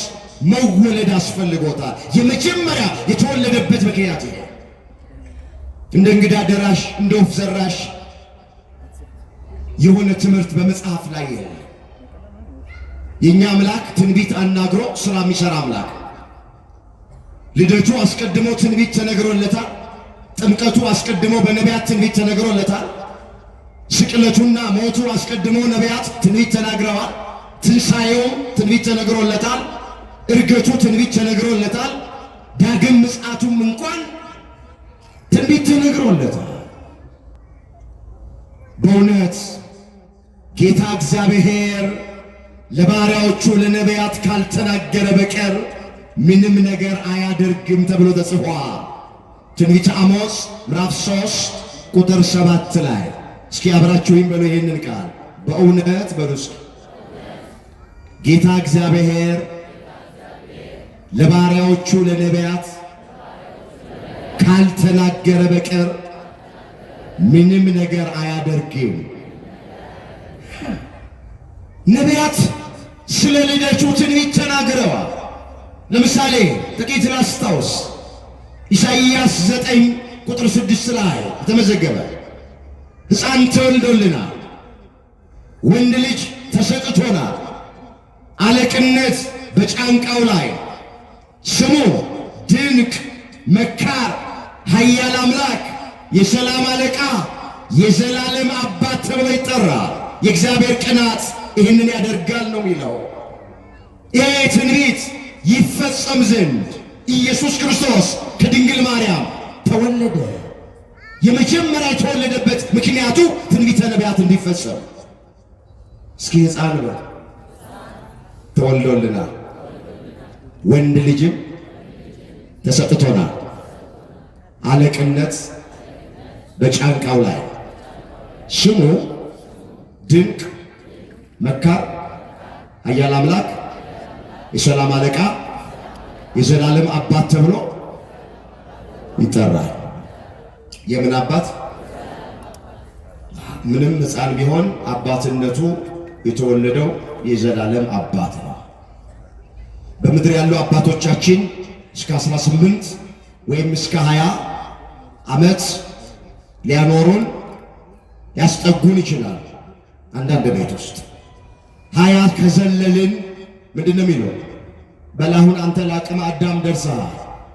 መወለድ አስፈልጎታል። የመጀመሪያ የተወለደበት ምክንያት ይሄ። እንደ እንግዳ ደራሽ፣ እንደ ወፍ ዘራሽ የሆነ ትምህርት በመጽሐፍ ላይ የለም። የእኛ አምላክ ትንቢት አናግሮ ስራ የሚሰራ አምላክ። ልደቱ አስቀድሞ ትንቢት ተነግሮለታል። ጥምቀቱ አስቀድሞ በነቢያት ትንቢት ተነግሮለታል። ስቅለቱና ሞቱ አስቀድሞ ነቢያት ትንቢት ተናግረዋል። ትንሣኤውም ትንቢት ተነግሮለታል። እርገቱ ትንቢት ተነግሮለታል። ዳግም ምጽአቱም እንኳን ትንቢት ተነግሮለታል። በእውነት ጌታ እግዚአብሔር ለባሪያዎቹ ለነቢያት ካልተናገረ በቀር ምንም ነገር አያደርግም ተብሎ ተጽፏል። ትንቢተ አሞጽ ምዕራፍ 3 ቁጥር 7 ላይ እስኪ አብራችሁኝ በሉ ይሄንን ቃል፣ በእውነት በሉ እስኪ፣ ጌታ እግዚአብሔር ለባሪያዎቹ ለነቢያት ካልተናገረ በቀር ምንም ነገር አያደርግም። ነቢያት ስለ ልደቱ ትንቢት ተናግረዋል። ለምሳሌ ጥቂት ላስታውስ። ኢሳይያስ 9 ቁጥር 6 ላይ የተመዘገበ፣ ሕፃን ተወልዶልናል፣ ወንድ ልጅ ተሰጥቶናል፣ አለቅነት በጫንቃው ላይ፣ ስሙ ድንቅ መካር፣ ኃያል አምላክ፣ የሰላም አለቃ፣ የዘላለም አባት ተብሎ ይጠራል። የእግዚአብሔር ቅናት ይህንን ያደርጋል ነው የሚለው። ይሄ ትንቢት ይፈጸም ዘንድ ኢየሱስ ክርስቶስ ከድንግል ማርያም ተወለደ። የመጀመሪያ የተወለደበት ምክንያቱ ትንቢተ ነቢያት እንዲፈጸም። እስኪ ሕፃን በል ተወልዶልናል፣ ወንድ ልጅም ተሰጥቶናል፣ አለቅነት በጫንቃው ላይ፣ ስሙ ድንቅ መካር፣ ኃያል አምላክ፣ የሰላም አለቃ፣ የዘላለም አባት ተብሎ ይጠራል። የምን አባት? ምንም ሕፃን ቢሆን አባትነቱ የተወለደው የዘላለም አባት ነው። በምድር ያሉ አባቶቻችን እስከ 18 ወይም እስከ 20 ዓመት ሊያኖሩን ሊያስጠጉን ይችላል። አንዳንድ ቤት ውስጥ 20 ከዘለልን ምንድን ነው የሚለው? በል አሁን አንተ ለአቅመ አዳም ደርሰሃል፣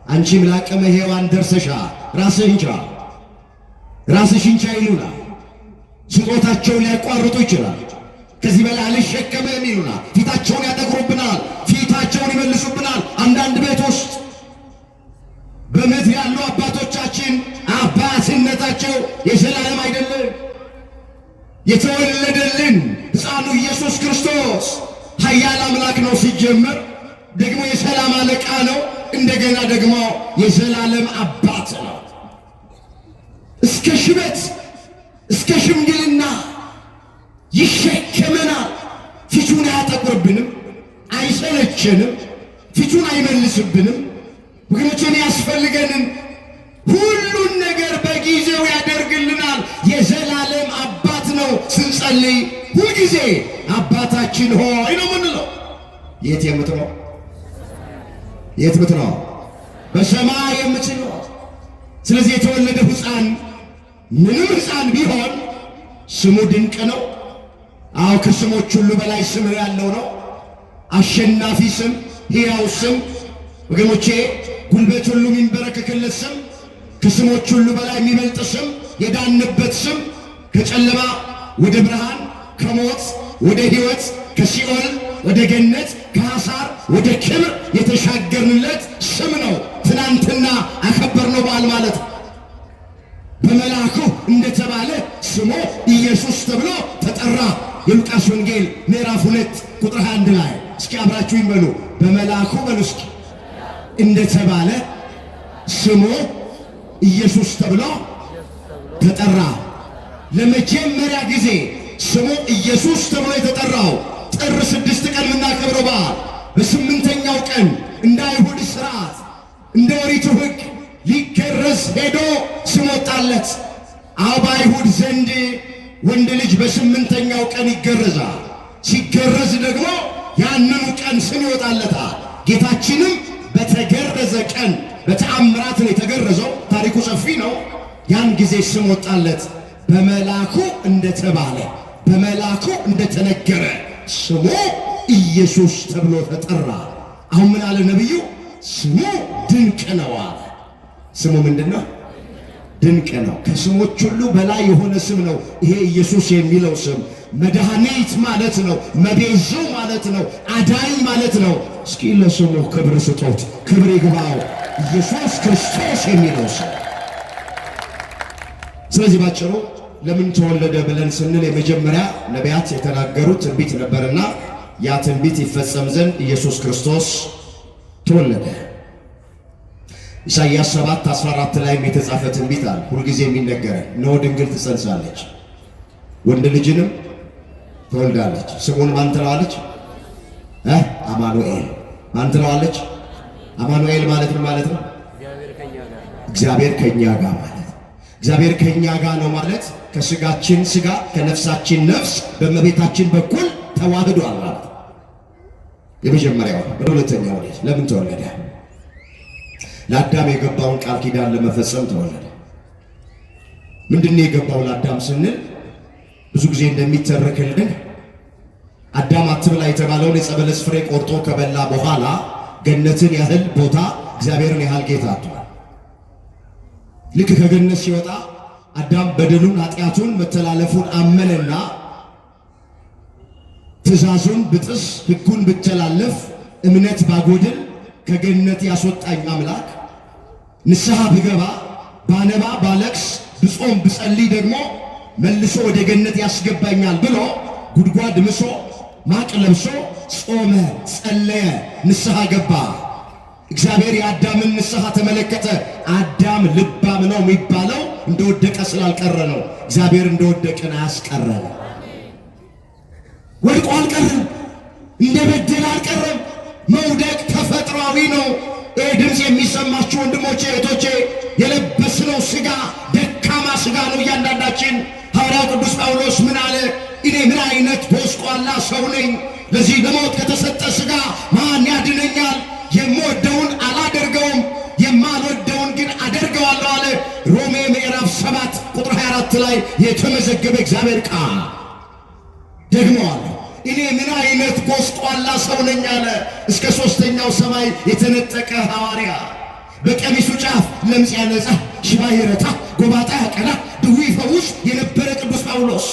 አንቺም ለአቅመ ሔዋን ደርሰሻል፣ ራስህን ቻል፣ ራስሽን ቻይ ይሉናል። ስጦታቸውን ሊያቋርጡ ይችላል። ከዚህ በላይ አልሸከምም ይሉናል። ፊታቸውን ያጠቁሩብናል፣ ፊታቸውን ይመልሱብናል። አንዳንድ ቤት ውስጥ በምድር ያሉ አባቶቻችን አባትነታቸው የዘላለም አይደለም። የተወለደልን ሕፃኑ ኢየሱስ ክርስቶስ ኃያል አምላክ ነው ሲጀመር፣ ደግሞ የሰላም አለቃ ነው። እንደገና ደግሞ የዘላለም አባት ነው። እስከ ሽበት፣ እስከ ሽምግልና ይሸከመናል። ፊቱን አያጠቁርብንም፣ አይሰለቸንም፣ ፊቱን አይመልስብንም። ወገኖችን ያስፈልገንን ሁሉን ነገር በጊዜው ያደርግልናል። የዘላለም አባት ነው። ስንጸልይ ሁልጊዜ አባታችን ሆይ ነው የምንለው። የት የምትኖር? የት የምትኖር? በሰማይ የምትኖር። ስለዚህ የተወለደ ሕፃን ምንም ሕፃን ቢሆን ስሙ ድንቅ ነው። አዎ፣ ከስሞች ሁሉ በላይ ስም ያለው ነው። አሸናፊ ስም፣ ሕያው ስም፣ ወገኖቼ ጉልበት ሁሉ የሚንበረከክለት ስም፣ ከስሞች ሁሉ በላይ የሚበልጥ ስም፣ የዳንበት ስም፣ ከጨለማ ወደ ብርሃን፣ ከሞት ወደ ሕይወት፣ ከሲኦል ወደ ገነት፣ ከሐሳር ወደ ክብር የተሻገርንለት ስም ነው። ትናንትና አከበርነው በዓል ማለት በመልአኩ እንደተባለ ስሙ ኢየሱስ ተብሎ ተጠራ። የሉቃስ ወንጌል ምዕራፍ 2 ቁጥር 21 ላይ እስኪ አብራችሁ ይበሉ። በመልአኩ በሉ እስኪ እንደተባለ ስሙ ኢየሱስ ተብሎ ተጠራ። ለመጀመሪያ ጊዜ ስሙ ኢየሱስ ተብሎ የተጠራው ጥር 6 ቀን የምናከብረው በዓል በ8ኛው ቀን እንደ አይሁድ ሥርዓት እንደ ኦሪቱ ሕግ ሊገረዝ ሄዶ ስም ወጣለት። አዎ በአይሁድ ዘንድ ወንድ ልጅ በ8ኛው ቀን ይገረዛል። ሲገረዝ ደግሞ ያንኑ ቀን ስም ይወጣለታል። ጌታችንም በተገረዘ ቀን በተአምራት ነው የተገረዘው። ታሪኩ ሰፊ ነው። ያን ጊዜ ስም ወጣለት። በመልአኩ እንደተባለ በመልአኩ እንደተነገረ ስሙ ኢየሱስ ተብሎ ተጠራ። አሁን ምን አለ ነቢዩ? ስሙ ድንቅ ነው አለ። ስሙ ምንድን ነው? ድንቅ ነው። ከስሞች ሁሉ በላይ የሆነ ስም ነው ይሄ ኢየሱስ የሚለው ስም። መድኃኒት ማለት ነው። መቤዙ ማለት ነው። አዳኝ ማለት ነው። እስኪ ለስሙ ክብር ስጦት፣ ክብር ይግባው ኢየሱስ ክርስቶስ የሚለው ስም። ስለዚህ ባጭሩ ለምን ተወለደ ብለን ስንል የመጀመሪያ ነቢያት የተናገሩት ትንቢት ነበርና ያ ትንቢት ይፈጸም ዘንድ ኢየሱስ ክርስቶስ ተወለደ። ኢሳይያስ 7:14 ላይ የተጻፈ ትንቢት አለ። ሁልጊዜ የሚነገረን እነሆ ድንግል ትጸንሳለች፣ ወንድ ልጅንም ትወልዳለች። ስሙን ማን ትለዋለች? አማኑኤል። ማን ትለዋለች? አማኑኤል ማለት ምን ማለት ነው? እግዚአብሔር ከኛ ጋር ማለት። እግዚአብሔር ከኛ ጋር ነው ማለት ከስጋችን ስጋ ከነፍሳችን ነፍስ በእመቤታችን በኩል ተዋህዷል ማለት ነው። የመጀመሪያው። ወደ ሁለተኛው ለምን ተወለደ? ለአዳም የገባውን ቃል ኪዳን ለመፈጸም ተወለደ። ምንድነው የገባው ለአዳም ስንል ብዙ ጊዜ እንደሚተረክልን አዳም አትብላ የተባለውን የዕፀ በለስ ፍሬ ቆርጦ ከበላ በኋላ ገነትን ያህል ቦታ እግዚአብሔርን ያህል ጌታ አጥቷል። ልክ ከገነት ሲወጣ አዳም በደሉን፣ ኃጢአቱን፣ መተላለፉን አመነና ትእዛዙን ብጥስ ሕጉን ብተላለፍ እምነት ባጎድል ከገነት ያስወጣኝ አምላክ ንስሐ ብገባ ባነባ ባለቅስ ብጾም ብጸልይ ደግሞ መልሶ ወደ ገነት ያስገባኛል ብሎ ጉድጓድ ምሶ ማቅ ለብሶ ጾመ፣ ጸለየ፣ ንስሐ ገባ። እግዚአብሔር የአዳምን ንስሐ ተመለከተ። አዳም ልባም ነው የሚባለው እንደወደቀ ስላልቀረ ነው። እግዚአብሔር እንደወደቀን አያስቀረም። ወድቆ አልቀረም፣ እንደበደለ አልቀረም። መውደቅ ተፈጥሯዊ ነው። ይህ ድምፅ የሚሰማችሁ ወንድሞቼ እህቶቼ፣ የለበስነው ስጋ ደካማ ስጋ ነው እያንዳንዳችን። ሐዋርያው ቅዱስ ጳውሎስ ምን አለ? እኔ ምን አይነት ጎስቋላ ሰው ነኝ? ለዚህ ለሞት ከተሰጠ ስጋ ማን ያድነኛል? የምወደውን አላደርገውም፣ የማልወደውን ግን አደርገዋለሁ አለ። ሮሜ ምዕራፍ 7 ቁጥር 24 ላይ የተመዘገበ እግዚአብሔር ቃል ደግመዋለሁ። እኔ ምን አይነት ጎስቋላ ሰው ነኝ አለ። እስከ ሦስተኛው ሰማይ የተነጠቀ ሐዋርያ በቀሚሱ ጫፍ ለምጽ ያነጻ፣ ሽባ ይረታ፣ ጎባጣ ያቀና፣ ድውይ ይፈውስ የነበረ ቅዱስ ጳውሎስ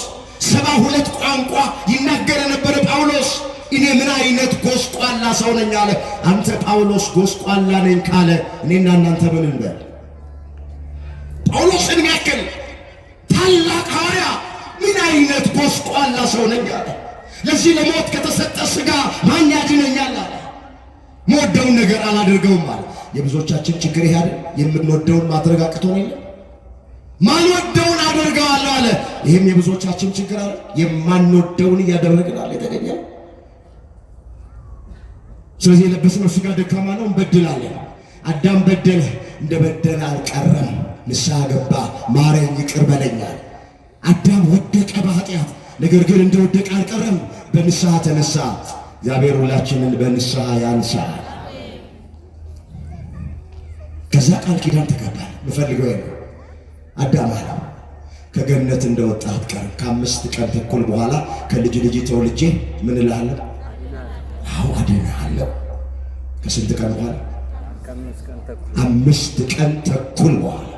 72 ቋንቋ ይናገር የነበረ ጳውሎስ እኔ ምን አይነት ጎስቋላ ሰው ነኝ አለ። አንተ ጳውሎስ ጎስቋላ ነኝ ካለ እኔና እናንተ ምን እንበል? ጳውሎስን ያክል ታላቅ ሐዋርያ ምን አይነት ጎስቋላ ሰው ነኝ አለ። ለዚህ ለሞት ከተሰጠ ስጋ ማን ያድነኛል አለ። የምወደውን ነገር አላደርገውም አለ። የብዙዎቻችን ችግር ይሄ አይደል? የምንወደውን ማድረግ አቅቶን የለም ማንወደውን አደርገዋለሁ አለ። ይህም የብዙዎቻችን ችግር አለ። የማንወደውን እያደረግን አለ የተገኘው። ስለዚህ የለበስነው ስጋ ደካማ ነው፣ እንበድላለን። አዳም በደለ፣ እንደበደለ አልቀረም፣ ንስሐ ገባ። ማረኝ ይቅር በለኛል። አዳም ወደቀ በኃጢአት፣ ነገር ግን እንደወደቀ አልቀረም፣ በንስሐ ተነሳ። እግዚአብሔር ሁላችንን በንስሐ ያንሳል። ከዛ ቃል ኪዳን ተቀበለ። ምፈልገው ነው አዳም አለው ከገነት እንደወጣ አትቀርም። ከ5 ቀን ተኩል በኋላ ከልጅ ልጅ ተወልጄ ምን እልሃለሁ? አዎ አድንሃለሁ። ከስንት ቀን በኋላ? 5 ቀን ተኩል በኋላ።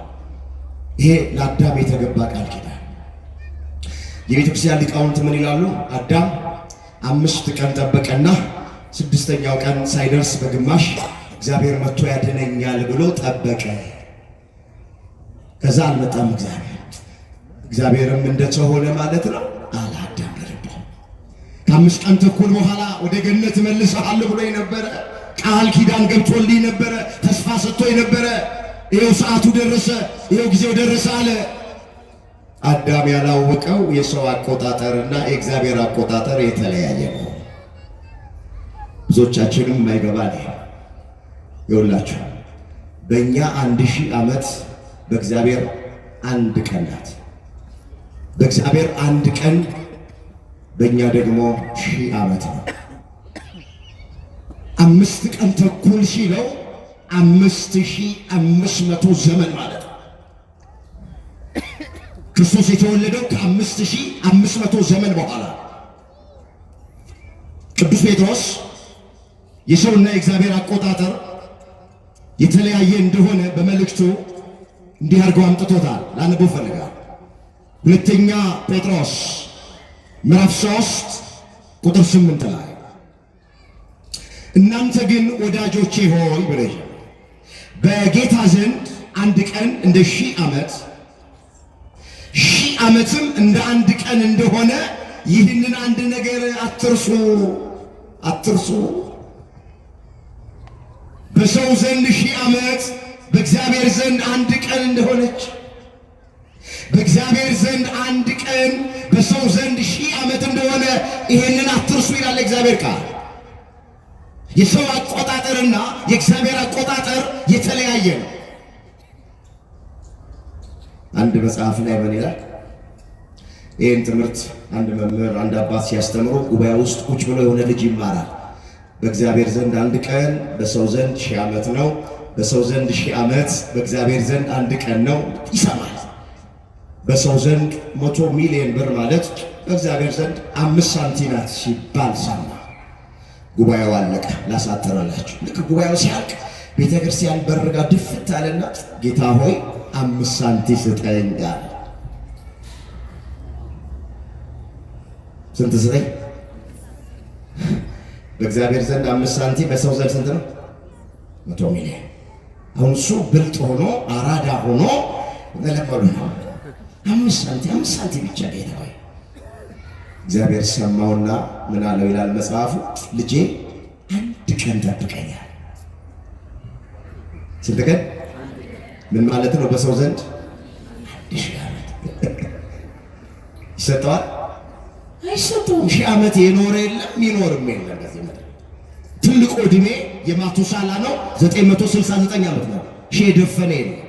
ይሄ ለአዳም የተገባ ቃል ኪዳን። የቤተክርስቲያን ሊቃውንት ምን ይላሉ? አዳም 5 ቀን ጠበቀና ስድስተኛው ቀን ሳይደርስ በግማሽ እግዚአብሔር መጥቶ ያድነኛል ብሎ ጠበቀ። ከዛ አልመጣም እግዚአብሔር። እግዚአብሔርም እንደተሆነ ማለት ነው አለ አዳም በልቡ። ከ5 ቀን ተኩል በኋላ ወደ ገነት እመልስሃለሁ ብሎ ነበረ። ቃል ኪዳን ገብቶልኝ ነበረ። ተስፋ ሰጥቶኝ ነበረ። ይኸው ሰዓቱ ደረሰ፣ ይኸው ጊዜው ደረሰ አለ። አዳም ያላወቀው የሰው አቆጣጠርና የእግዚአብሔር አቆጣጠር የተለያየ ነው። ብዙዎቻችንም የማይገባን ይሄ ይኸውላችሁ፣ በእኛ 1000 ዓመት በእግዚአብሔር አንድ ቀን ናት። በእግዚአብሔር አንድ ቀን በእኛ ደግሞ 1000 ዓመት ነው። 5 ቀን ተኩል ሲለው 5500 ዘመን ማለት ነው። ክርስቶስ የተወለደው ከ5500 ዘመን በኋላ። ቅዱስ ጴጥሮስ የሰውና የእግዚአብሔር አቆጣጠር የተለያየ እንደሆነ በመልእክቱ እንዲህ አድርገው አምጥቶታል። ላነበው እፈልጋለሁ። ሁለተኛ ጴጥሮስ ምዕራፍ 3 ቁጥር 8 ላይ "እናንተ ግን ወዳጆቼ ሆይ" ብሎ "በጌታ ዘንድ አንድ ቀን እንደ 1000 ዓመት፣ 1000 ዓመትም እንደ አንድ ቀን እንደሆነ ይህንን አንድ ነገር አትርሱ፣ አትርሱ። በሰው ዘንድ 1000 ዓመት በእግዚአብሔር ዘንድ አንድ ቀን እንደሆነች፣ በእግዚአብሔር ዘንድ አንድ ቀን በሰው ዘንድ 1000 ዓመት እንደሆነ ይህንን አትርሱ" ይላል እግዚአብሔር ቃል። የሰው አቆጣጠርና የእግዚአብሔር አቆጣጠር የተለያየ ነው። አንድ መጽሐፍ ላይ ምን ይላል? ይህን ትምህርት አንድ መምህር፣ አንድ አባት ሲያስተምሩ ጉባኤ ውስጥ ቁጭ ብሎ የሆነ ልጅ ይማራል። በእግዚአብሔር ዘንድ አንድ ቀን በሰው ዘንድ 1000 ዓመት ነው። በሰው ዘንድ 1000 ዓመት በእግዚአብሔር ዘንድ አንድ ቀን ነው። ይሰማል። በሰው ዘንድ 100 ሚሊዮን ብር ማለት በእግዚአብሔር ዘንድ 5 ሳንቲም ናት ሲባል ሰማ። ጉባኤው አለቀ። ላሳጥረላችሁ። ልክ ጉባኤው ሲያልቅ ቤተ ክርስቲያን በር ጋር ድፍት አለና "ጌታ ሆይ፣ 5 ሳንቲም ስጠኝ" አለ። ስንት ስጠኝ? በእግዚአብሔር ዘንድ 5 ሳንቲም በሰው ዘንድ ስንት ነው? 100 ሚሊዮን። አሁን እሱ ብልጥ ሆኖ፣ አራዳ ሆኖ መለመሉ ነው። 5 ሳንቲም፣ 5 ሳንቲም ብቻ ጌታ ሆይ። እግዚአብሔር ሰማውና ምን አለው ይላል መጽሐፉ፣ "ልጄ፣ አንድ ቀን ጠብቀኛል።" ስንት ቀን? ምን ማለት ነው? በሰው ዘንድ 1000 ዓመት ይሰጠዋል? አይሰጠውም። 1000 ዓመት የኖረ የለም፣ የሚኖርም የለም። በዚህ ምድር ትልቁ ዕድሜ የማቱሳላ ነው፣ 969 ዓመት ነው። ሺህ የደፈነ የለም።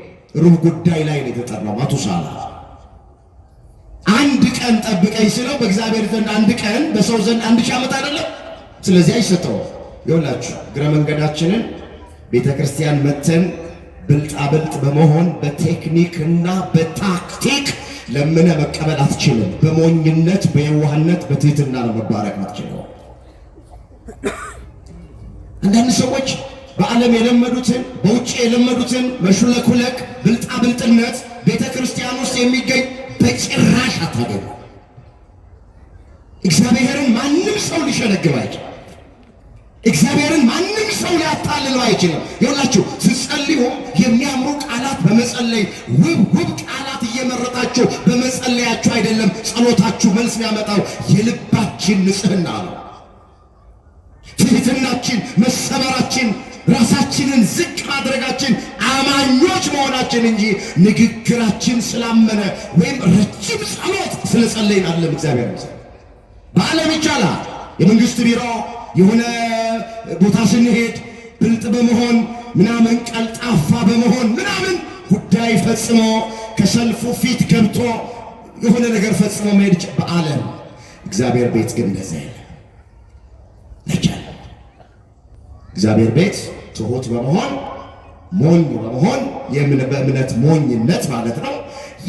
ሩብ ጉዳይ ላይ ነው የተጠራው ማቱሳላ። አንድ ቀን ጠብቀኝ ስለው በእግዚአብሔር ዘንድ አንድ ቀን በሰው ዘንድ 1000 ዓመት አይደለም። ስለዚህ አይሰጠውም። ይኸውላችሁ፣ እግረ መንገዳችንን ቤተ ክርስቲያን መተን ብልጣብልጥ በመሆን በቴክኒክ እና በታክቲክ ለምነ መቀበል አትችልም። በሞኝነት፣ በየዋህነት፣ በትህትና ነው መባረክ የምትችለው። አንዳንድ ሰዎች በዓለም የለመዱትን፣ በውጭ የለመዱትን መሹለኩለክ፣ ብልጣብልጥነት ቤተ ክርስቲያን ውስጥ የሚገኝ በጭራሽ አታገኙ። እግዚአብሔርን ማንም ሰው ሊሸነግለው አይችልም። እግዚአብሔርን ማንም ሰው ሊያታልለው አይችልም። ይኸውላችሁ፣ ስትጸልዩም የሚያምሩ ቃላት በመጸለይ፣ ውብ ውብ ቃላት እየመረጣችሁ በመጸለያችሁ አይደለም ጸሎታችሁ መልስ የሚያመጣው፣ የልባችን ንጽሕና ነው። ትህትናችን፣ መሰበራችን፣ ራሳችንን ዝቅ ማድረጋችን፣ አማኞች መሆናችን እንጂ ንግግራችን ስላመነ ወይም ረጅም ጸሎት ስለጸለይን አይደለም። እግዚአብሔር ይመስገን። በዓለም ይቻላል። የመንግስት ቢሮ የሆነ ቦታ ስንሄድ ብልጥ በመሆን ምናምን፣ ቀልጣፋ በመሆን ምናምን ጉዳይ ፈጽሞ፣ ከሰልፉ ፊት ገብቶ የሆነ ነገር ፈጽሞ መሄድ በዓለም። እግዚአብሔር ቤት ግን እንደዚያ የለም፣ አይቻልም። እግዚአብሔር ቤት ትሁት በመሆን፣ ሞኝ በመሆን፣ በእምነት ሞኝነት ማለት ነው።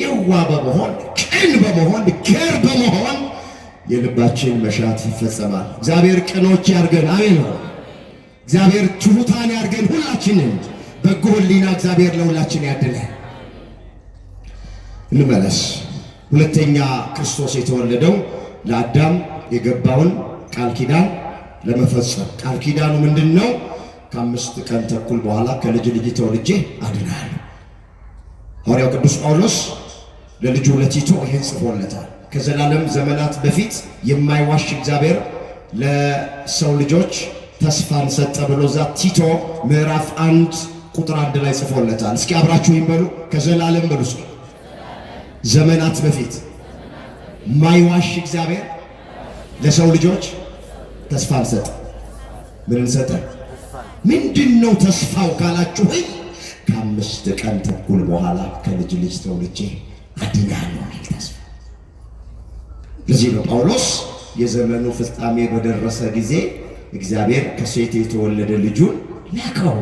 የዋህ በመሆን፣ ቅን በመሆን፣ ገር በመሆን የልባችን መሻት ይፈጸማል። እግዚአብሔር ቅኖች ያርገን። አሜን ነው። እግዚአብሔር ትሁታን ያርገን። ሁላችንን በጎ ሕሊና እግዚአብሔር ለሁላችን ያድለን። እንመለስ። ሁለተኛ ክርስቶስ የተወለደው ለአዳም የገባውን ቃል ኪዳን ለመፈጸም። ቃል ኪዳኑ ምንድን ነው? ከ5 ቀን ተኩል በኋላ ከልጅ ልጅ ተወልጄ አድናለሁ። ሐዋርያው ቅዱስ ጳውሎስ ለልጁ ለቲቶ ይህን ጽፎለታል። ከዘላለም ዘመናት በፊት የማይዋሽ እግዚአብሔር ለሰው ልጆች ተስፋን ሰጠ ብሎ እዛ ቲቶ ምዕራፍ 1 ቁጥር 1 ላይ ጽፎለታል። እስኪ አብራችሁ ይበሉ። ከዘላለም በሉ እስኪ ዘመናት በፊት ማይዋሽ እግዚአብሔር ለሰው ልጆች ተስፋን ሰጠ። ምንን ሰጠ? ምንድነው ተስፋው ካላችሁኝ፣ ከ5 ቀን ተኩል በኋላ ከልጅ ልጅ ተወልጄ አድናለሁ የሚል ተስፋ። ለዚህ ነው ጳውሎስ የዘመኑ ፍጻሜ በደረሰ ጊዜ እግዚአብሔር ከሴት የተወለደ ልጁን ላከው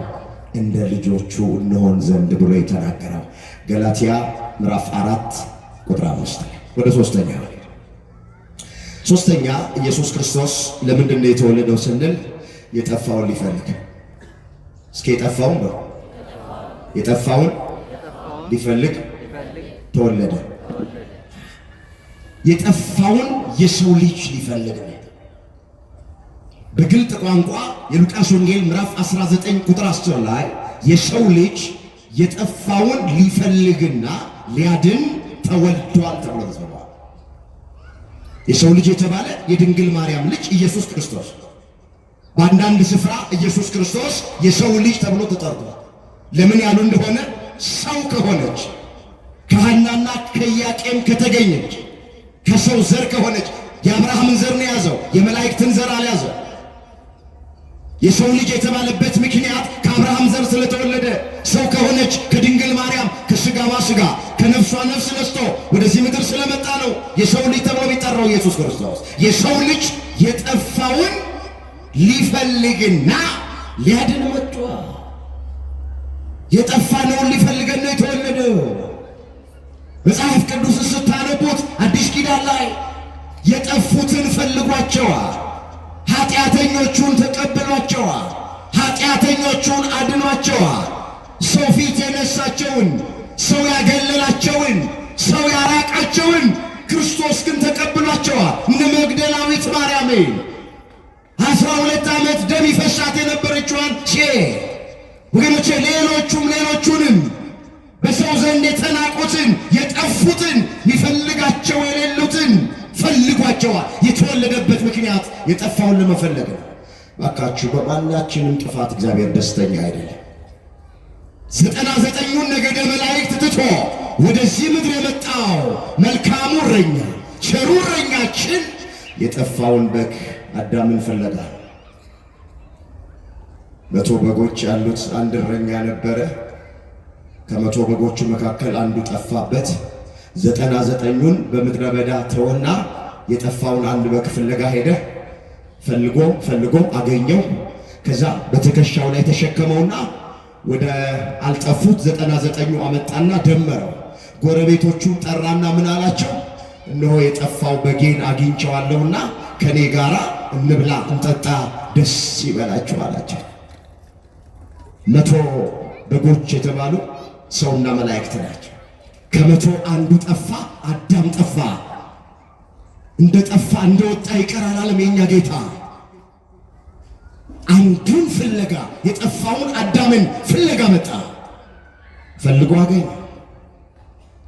እንደ ልጆቹ እንሆን ዘንድ ብሎ የተናገረው ገላትያ ምዕራፍ 4 ቁጥር 5 ላይ። ወደ ሶስተኛ ሶስተኛ ኢየሱስ ክርስቶስ ለምንድን ነው የተወለደው ስንል የጠፋውን ሊፈልግ። እስኪ የጠፋውን በሉ። የጠፋውን ሊፈልግ ተወለደ። የጠፋውን የሰው ልጅ ሊፈልግ ነው። በግልጥ ቋንቋ የሉቃስ ወንጌል ምዕራፍ 19 ቁጥር 10 ላይ የሰው ልጅ የጠፋውን ሊፈልግና ሊያድን ተወልዷል ተብሎ ተጽፏል። የሰው ልጅ የተባለ የድንግል ማርያም ልጅ ኢየሱስ ክርስቶስ። በአንዳንድ ስፍራ ኢየሱስ ክርስቶስ የሰው ልጅ ተብሎ ተጠርቷል። ለምን ያሉ እንደሆነ ሰው ከሆነች ከሐናና ከኢያቄም ከተገኘች ከሰው ዘር ከሆነች የአብርሃምን ዘር ነው የያዘው፣ የመላእክትን ዘር አልያዘው። የሰው ልጅ የተባለበት ምክንያት ከአብርሃም ዘር ስለተወለደ ሰው ከሆነች ከድንግል ማርያም ከስጋዋ ስጋ ከነፍሷ ነፍስ ነስቶ ወደዚህ ምድር ስለመጣ ነው የሰው ልጅ ተብሎ የሚጠራው ኢየሱስ ክርስቶስ። የሰው ልጅ የጠፋውን ሊፈልግና ሊያድን መጥቷል። የጠፋነውን ሊፈልገን ነው የተወለደው። መጽሐፍ ቅዱስ ስታነቡት አዲስ ኪዳን ላይ የጠፉትን ፈልጓቸዋል፣ ኃጢአተኞቹን ተቀብሏቸዋል፣ ኃጢአተኞቹን አድኗቸዋል። ሰው ፊት የነሳቸውን፣ ሰው ያገለላቸውን፣ ሰው ያራቃቸውን ክርስቶስ ግን ተቀብሏቸዋል። እነ መግደላዊት ማርያምን 12 ዓመት ደም ይፈሳት የነበረችዋን ሴት ወገኖቼ፣ ሌሎቹም ሌሎቹንም በሰው ዘንድ የተናቁትን የጠፉትን የሚፈልጋቸው የሌሉትን ፈልጓቸዋል። የተወለደበት ምክንያት የጠፋውን ለመፈለግ ነው። እባካችሁ በማናችንም ጥፋት እግዚአብሔር ደስተኛ አይደለም። 99ኙን ነገደ መላእክት ትቶ ወደዚህ ምድር የመጣው መልካሙ እረኛ ቸሩ እረኛችን የጠፋውን በግ አዳምን ፍለጋ። 100 በጎች ያሉት አንድ እረኛ ነበረ። ከ100 በጎቹ መካከል አንዱ ጠፋበት። 99ኙን በምድረ በዳ ተወና የጠፋውን አንድ በግ ፍለጋ ሄደ። ፈልጎ ፈልጎ አገኘው። ከዛ በትከሻው ላይ ተሸከመውና ወደ አልጠፉት 99ኙ አመጣና ደመረው። ጎረቤቶቹን ጠራና ምን አላቸው? እነሆ የጠፋው በጌን አግኝቼዋለሁና ከኔ ጋራ እንብላ እንጠጣ ደስ ይበላችሁ አላቸው። 100 በጎች የተባሉ ሰውና መላእክት ናቸው። ከ100 አንዱ ጠፋ፣ አዳም ጠፋ። እንደ ጠፋ እንደወጣ ይቀራል አለም የኛ ጌታ። አንዱን ፍለጋ የጠፋውን አዳምን ፍለጋ መጣ። ፈልጎ አገኘ።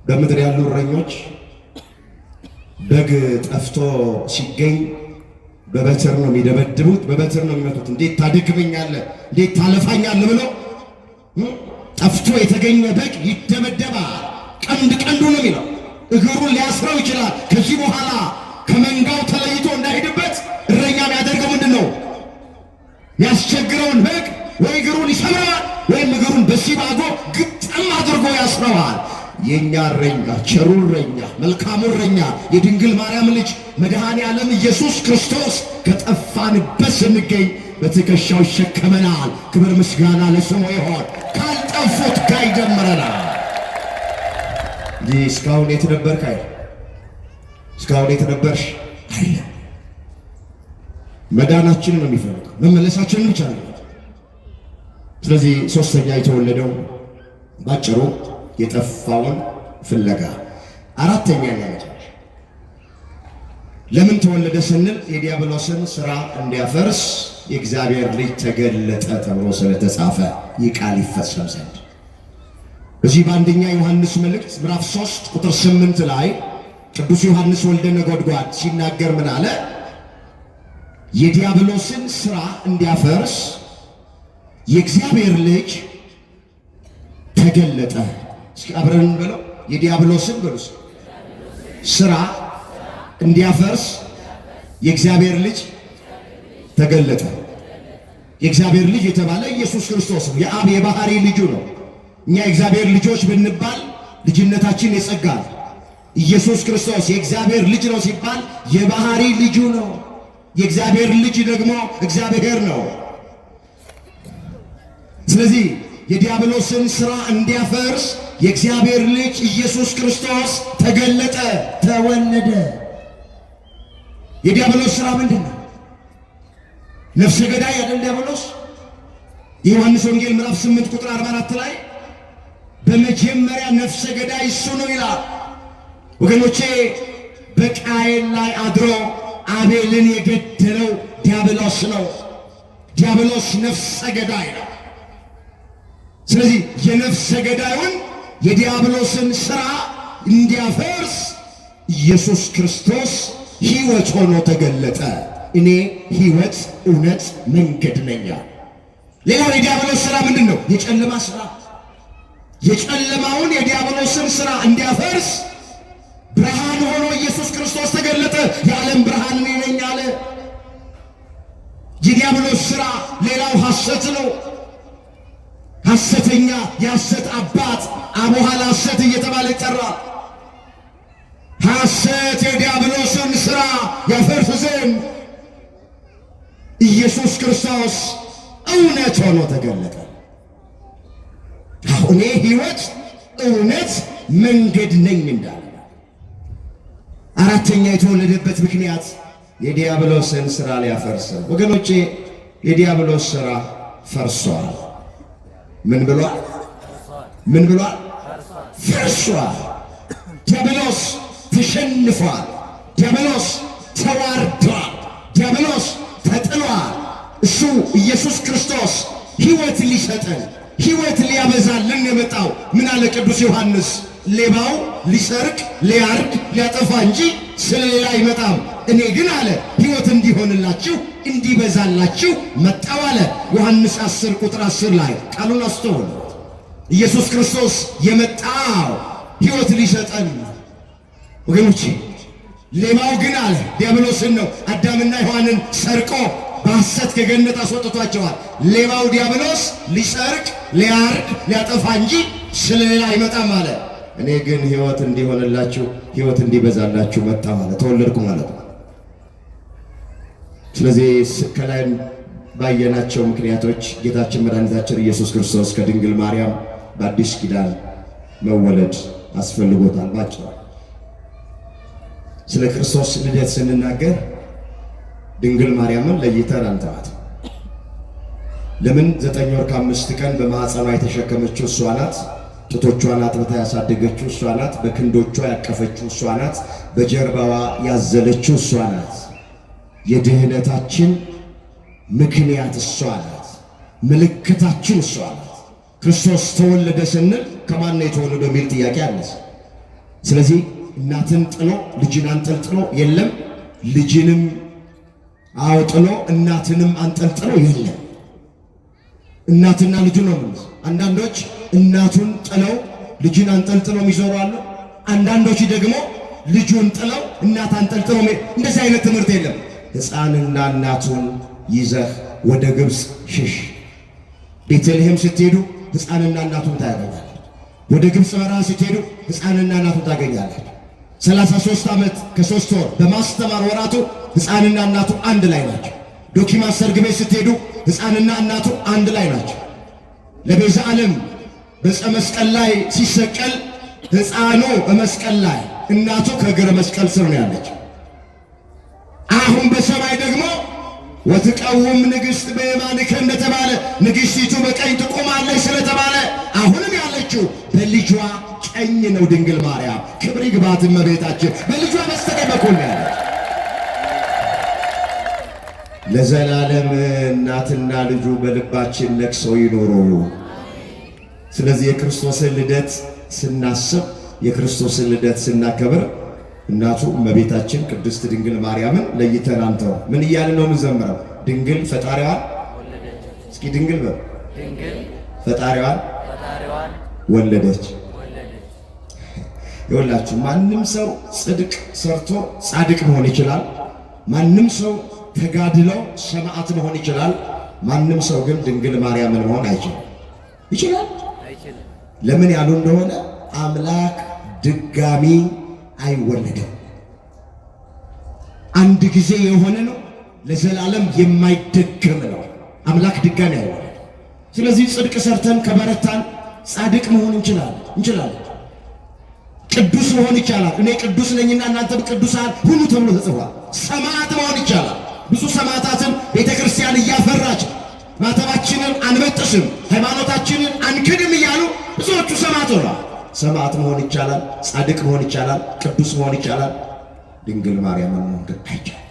በምድር ያሉ እረኞች በግ ጠፍቶ ሲገኝ በበትር ነው የሚደበድቡት፣ በበትር ነው የሚመቱት። እንዴት ታደክመኛለህ፣ እንዴት ታለፋኛለህ ብሎ ጠፍቶ የተገኘ በግ ይደበደባል። ቀንድ ቀንዱ ነው የሚለው፣ እግሩን ሊያስረው ይችላል። ከዚህ በኋላ ከመንጋው ተለይቶ እንዳይሄድበት እረኛ የሚያደርገው ምንድን ነው? የሚያስቸግረውን በግ ወይ እግሩን ይሰብረዋል፣ ወይም እግሩን በሲባጎ ግጥም አድርጎ ያስረዋል። የኛ እረኛ ቸሩ እረኛ መልካሙ እረኛ የድንግል ማርያም ልጅ መድኃኔ ዓለም ኢየሱስ ክርስቶስ ከጠፋንበት ስንገኝ በትከሻው ይሸከመናል። ክብር ምስጋና ለስሙ ይሆን። ካልጠፉት ጋር ይደምረናል። ይህ እስካሁን የት ነበርክ አይደል? እስካሁን የት ነበርሽ አይደል? መዳናችንን ነው የሚፈልገው፣ መመለሳችንን ብቻ ነው። ስለዚህ ሶስተኛ የተወለደው ባጭሩ የጠፋውን ፍለጋ። አራተኛ ያመጣል ለምን ተወለደ ስንል የዲያብሎስን ስራ እንዲያፈርስ የእግዚአብሔር ልጅ ተገለጠ ተብሎ ስለተጻፈ ይህ ቃል ይፈጸም ዘንድ። በዚህ በአንደኛ ዮሐንስ መልእክት ምዕራፍ 3 ቁጥር 8 ላይ ቅዱስ ዮሐንስ ወልደ ነጎድጓድ ሲናገር ምን አለ? የዲያብሎስን ስራ እንዲያፈርስ የእግዚአብሔር ልጅ ተገለጠ። እስኪ አብረን እንበለው። የዲያብሎስን በሉስ ስራ እንዲያፈርስ የእግዚአብሔር ልጅ ተገለጠ። የእግዚአብሔር ልጅ የተባለ ኢየሱስ ክርስቶስ ነው። የአብ የባህሪ ልጁ ነው። እኛ የእግዚአብሔር ልጆች ብንባል ልጅነታችን የጸጋ ነው። ኢየሱስ ክርስቶስ የእግዚአብሔር ልጅ ነው ሲባል የባህሪ ልጁ ነው። የእግዚአብሔር ልጅ ደግሞ እግዚአብሔር ነው። ስለዚህ የዲያብሎስን ሥራ እንዲያፈርስ የእግዚአብሔር ልጅ ኢየሱስ ክርስቶስ ተገለጠ፣ ተወለደ። የዲያብሎስ ሥራ ምንድን ነው? ነፍሰ ገዳይ አይደል ዲያብሎስ? የዮሐንስ ወንጌል ምዕራፍ 8 ቁጥር 44 ላይ በመጀመሪያ ነፍሰ ገዳይ እሱ ነው ይላል። ወገኖቼ በቃየል ላይ አድሮ አቤልን የገደለው ዲያብሎስ ነው። ዲያብሎስ ነፍሰ ገዳይ ነው። ስለዚህ የነፍሰ ገዳዩን የዲያብሎስን ሥራ እንዲያፈርስ ኢየሱስ ክርስቶስ ሕይወት ሆኖ ተገለጠ። እኔ ሕይወት፣ እውነት፣ መንገድ ነኝ። ሌላው የዲያብሎስ ሥራ ምንድን ነው? የጨለማ ሥራ። የጨለማውን የዲያብሎስን ሥራ እንዲያፈርስ ብርሃን ሆኖ ኢየሱስ ክርስቶስ ተገለጠ። የዓለም ብርሃን እኔ ነኝ አለ። የዲያብሎስ ሥራ ሌላው ሐሰት ነው። ሐሰተኛ፣ የሐሰት አባት፣ አቡሃ ለሐሰት እየተባለ ይጠራል። ሐሰት የዲያብሎስን ሥራ ያፈርስ ዘንድ ኢየሱስ ክርስቶስ እውነት ሆኖ ተገለጠ። እኔ ሕይወት፣ እውነት፣ መንገድ ነኝ እንዳለ። አራተኛ የተወለደበት ምክንያት የዲያብሎስን ሥራ ሊያፈርስ ነው። ወገኖቼ የዲያብሎስ ሥራ ፈርሷል። ምን ብሏል? ምን ብሏል? ፈርሷል። ዲያብሎስ ተሸንፏል። ዲያብሎስ ተዋርዷል። ዲያብሎስ ተጥሏል። እሱ ኢየሱስ ክርስቶስ ሕይወት ሊሰጠን ሕይወት ሊያበዛልን የመጣው ምን አለ ቅዱስ ዮሐንስ? ሌባው ሊሰርቅ ሊያርድ ሊያጠፋ እንጂ ስለሌላ አይመጣም። እኔ ግን አለ ሕይወት እንዲሆንላችሁ እንዲበዛላችሁ መጣው አለ። ዮሐንስ 10 ቁጥር 10 ላይ ቃሉን አስተውሉ። ኢየሱስ ክርስቶስ የመጣው ሕይወት ሊሰጠን ወገኖቼ። ሌባው ግን አለ ዲያብሎስን ነው። አዳምና ሔዋንን ሰርቆ በሐሰት ከገነት አስወጥቷቸዋል። ሌባው ዲያብሎስ ሊሰርቅ ሊያርድ ሊያጠፋ እንጂ ስለሌላ አይመጣም አለ። እኔ ግን ሕይወት እንዲሆንላችሁ ሕይወት እንዲበዛላችሁ መጣሁ አለ። ተወለድኩ ማለት ነው። ስለዚህ ከላይ ባየናቸው ምክንያቶች ጌታችን መድኃኒታችን ኢየሱስ ክርስቶስ ከድንግል ማርያም በአዲስ ኪዳን መወለድ አስፈልጎታል። ባጭሩ ስለ ክርስቶስ ልደት ስንናገር ድንግል ማርያምን ለይተን አንተዋት። ለምን 9 ወር ከ5 ቀን በማኅፀኗ የተሸከመችው እሷ ናት። ጡቶቿን አጥብታ ያሳደገችው እሷ ናት። በክንዶቿ ያቀፈችው እሷ ናት። በጀርባዋ ያዘለችው እሷ ናት። የድህነታችን ምክንያት እሷ ናት። ምልክታችን እሷ ናት። ክርስቶስ ተወለደ ስንል ከማን ነው የተወለደው የሚል ጥያቄ አለ። ስለዚህ እናትን ጥሎ ልጅን አንጠልጥሎ የለም፣ ልጅንም አውጥሎ እናትንም አንጠልጥሎ የለም። እናትና ልጁ ነው። አንዳንዶች እናቱን ጥለው ልጅን አንጠልጥለው የሚዞሩ አሉ። አንዳንዶች ደግሞ ልጁን ጥለው እናት አንጠልጥለው፣ እንደዚህ አይነት ትምህርት የለም። ሕፃንና እናቱን ይዘህ ወደ ግብፅ ሽሽ። ቤተልሔም ስትሄዱ ሕፃንና እናቱን ታገኛላችሁ። ወደ ግብፅ በረሃ ስትሄዱ ሕፃንና እናቱን ታገኛላችሁ። 33 ዓመት ከ3 ወር በማስተማር ወራቱ ሕፃንና እናቱ አንድ ላይ ናቸው። ዶኪማስ ሰርግ ቤት ስትሄዱ ሕፃንና እናቱ አንድ ላይ ናቸው። ለቤዛ ዓለም በዕፀ መስቀል ላይ ሲሰቀል ሕፃኑ በመስቀል ላይ እናቱ ከእግረ መስቀል ስር ነው ያለች። አሁን በሰማይ ደግሞ ወትቀውም ንግሥት በየማንከ እንደተባለ ንግሥቲቱ በቀኝ ትቆማለች ስለተባለ አሁንም ያለችው በልጇ ቀኝ ነው። ድንግል ማርያም ክብር ይግባት እመቤታችን በልጇ በስተቀኝ በኩል ነው ያለች። ለዘላለም እናትና ልጁ በልባችን ነግሰው ይኖሩ። ስለዚህ የክርስቶስን ልደት ስናስብ፣ የክርስቶስን ልደት ስናከብር እናቱ እመቤታችን ቅድስት ድንግል ማርያምን ለይተን አንተው። ምን እያልን ነው የምንዘምረው? ድንግል ፈጣሪዋን፣ እስኪ ድንግል በል፣ ፈጣሪዋን ወለደች። ይኸውላችሁ ማንም ሰው ጽድቅ ሰርቶ ጻድቅ መሆን ይችላል። ማንም ሰው ተጋድሎ ሰማዕት መሆን ይችላል። ማንም ሰው ግን ድንግል ማርያምን መሆን አይችልም። ይችላል? ለምን ያሉ እንደሆነ አምላክ ድጋሚ አይወለድም። አንድ ጊዜ የሆነ ነው፣ ለዘላለም የማይደገም ነው። አምላክ ድጋሚ አይወለድም። ስለዚህ ጽድቅ ሰርተን ከበረታን ጻድቅ መሆን እንችላለን። ቅዱስ መሆን ይቻላል። እኔ ቅዱስ ነኝና እናንተም ቅዱሳን ሁኑ ተብሎ ተጽፏል። ሰማዕት መሆን ይቻላል። ብዙ ሰማዕታትን ቤተክርስቲያን እያፈራች ማተባችንን አንበጥስም፣ ሃይማኖታችንን አንክድም እያሉ ብዙዎቹ ሰማዕት ሆነዋል። ሰማዕት መሆን ይቻላል፣ ጻድቅ መሆን ይቻላል፣ ቅዱስ መሆን ይቻላል። ድንግል ማርያምን መሆን ግን አይቻልም።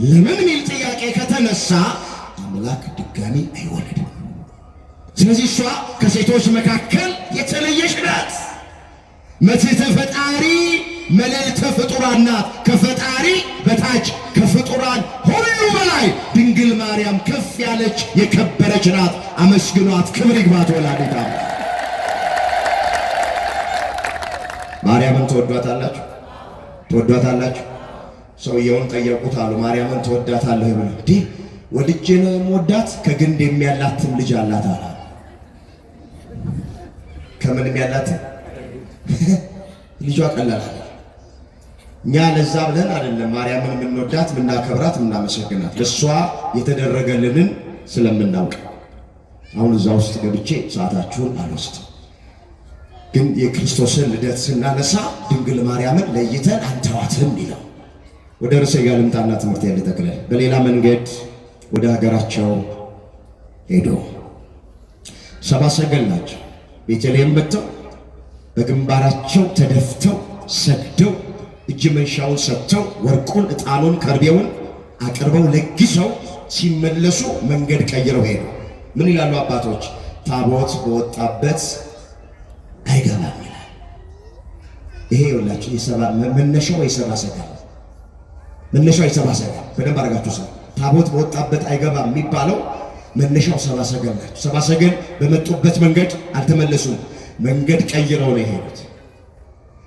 ለምን የሚል ጥያቄ ከተነሳ አምላክ ድጋሚ አይወለድም። ስለዚህ እሷ ከሴቶች መካከል የተለየች ናት። መትሕተ ፈጣሪ መልዕልተ ፍጡራን ናት። ከፈጣሪ በታች ከፍጡራን ሁሉ በላይ ድንግል ማርያም ከፍ ያለች የከበረች ናት። አመስግኗት፣ ክብር ይግባት ወላዲተ አምላክ። ማርያምን ትወዷታላችሁ? ትወዷታላችሁ? ሰውየውን ጠየቁት አሉ፣ ማርያምን ትወዳታለህ ብለው። እንዲህ ወድጄ ነው የምወዳት፣ ከግንድ የሚያላትም ልጅ አላት አለ። ከምንም ያላት ልጇ ቀላል አለ። እኛ ለዛ ብለን አይደለም ማርያምን የምንወዳት፣ የምናከብራት፣ የምናመሰግናት ለእሷ የተደረገልንን ስለምናውቅ። አሁን እዛ ውስጥ ገብቼ ሰዓታችሁን አልወስድም። ግን የክርስቶስን ልደት ስናነሳ ድንግል ማርያምን ለይተን አንተዋትም ይለው። ወደ ርዕሴ ጋር ልምጣና ትምህርት ልጠቅልል። በሌላ መንገድ ወደ ሀገራቸው ሄዶ ሰብአ ሰገል ናቸው። ቤተልሔም መጥተው በግንባራቸው ተደፍተው ሰግደው እጅ መንሻውን ሰጥተው ወርቁን፣ ዕጣኑን፣ ከርቤውን አቅርበው ለግሰው ሲመለሱ መንገድ ቀይረው ሄዱ። ምን ይላሉ አባቶች? ታቦት በወጣበት አይገባም ይላል። ይሄ ይኸውላችሁ መነሻው የሰብአ ሰገል፣ መነሻው የሰብአ ሰገል በደንብ አድርጋችሁ ሰው ታቦት በወጣበት አይገባም የሚባለው መነሻው ሰብአ ሰገል ናቸው። ሰብአ ሰገል በመጡበት መንገድ አልተመለሱም። መንገድ ቀይረው ነው የሄዱት።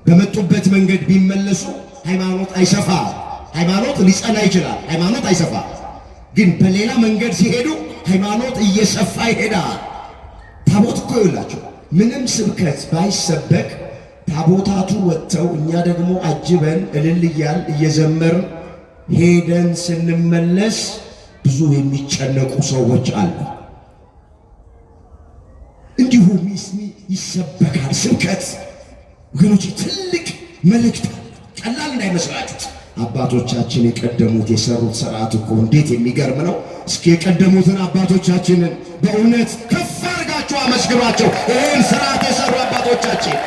በመጡበት መንገድ ቢመለሱ ሃይማኖት አይሰፋ፣ ሃይማኖት ሊጸና ይችላል፣ ሃይማኖት አይሰፋ። ግን በሌላ መንገድ ሲሄዱ ሃይማኖት እየሰፋ ይሄዳል። ታቦት እኮ ይኸውላችሁ ምንም ስብከት ባይሰበክ ታቦታቱ ወጥተው እኛ ደግሞ አጅበን እልል እያልን እየዘመርን ሄደን ስንመለስ ብዙ የሚጨነቁ ሰዎች አሉ። እንዲሁ ይሰበካል ስብከት ወገኖች፣ ትልቅ መልእክት ቀላል እንዳይመስላችሁ። አባቶቻችን የቀደሙት የሰሩት ስርዓት እኮ እንዴት የሚገርም ነው። እስኪ የቀደሙትን አባቶቻችንን በእውነት ከፍ አድርጋችሁ አመስግኗቸው። ይህን ስርዓት የሰሩ አባቶቻችን።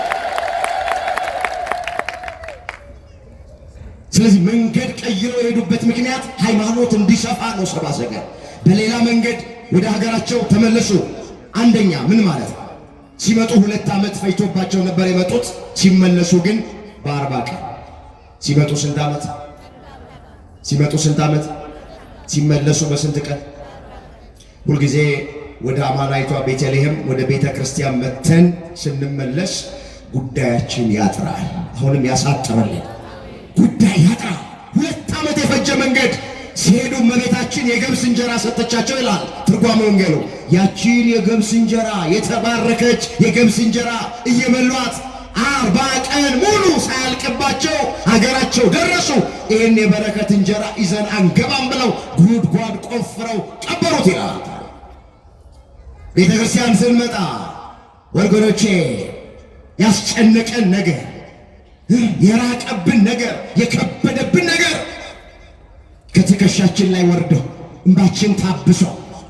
ስለዚህ መንገድ ቀይረው የሄዱበት ምክንያት ሃይማኖት እንዲሰፋ ነው። ሰብአ ሰገል በሌላ መንገድ ወደ ሀገራቸው ተመለሱ። አንደኛ ምን ማለት ነው? ሲመጡ 2 ዓመት ፈጅቶባቸው ነበር የመጡት። ሲመለሱ ግን በ40 ቀን። ሲመጡ ስንት ዓመት? ሲመጡ ስንት ዓመት? ሲመለሱ በስንት ቀን? ሁልጊዜ ወደ አማናዊቷ ቤተልሔም ወደ ቤተ ክርስቲያን መተን ስንመለስ ጉዳያችን ያጥራል። አሁንም ያሳጥራል። ጉዳይ ያጥራል። 2 ዓመት የፈጀ መንገድ ሲሄዱ እመቤታችን የገብስ እንጀራ ሰጠቻቸው ይላል ትርጓሜ ወንጌሉ። ያቺን የገብስ እንጀራ የተባረከች የገብስ እንጀራ እየበሏት 40 ቀን ሙሉ ሳያልቅባቸው ሀገራቸው ደረሱ። ይሄን የበረከት እንጀራ ይዘን አንገባም ብለው ጉድጓድ ቆፍረው ቀበሩት ይላል። ቤተክርስቲያን ስንመጣ ወገኖቼ ያስጨነቀን ነገር፣ የራቀብን ነገር፣ የከበደብን ነገር ከትከሻችን ላይ ወርዶ እንባችን ታብሶ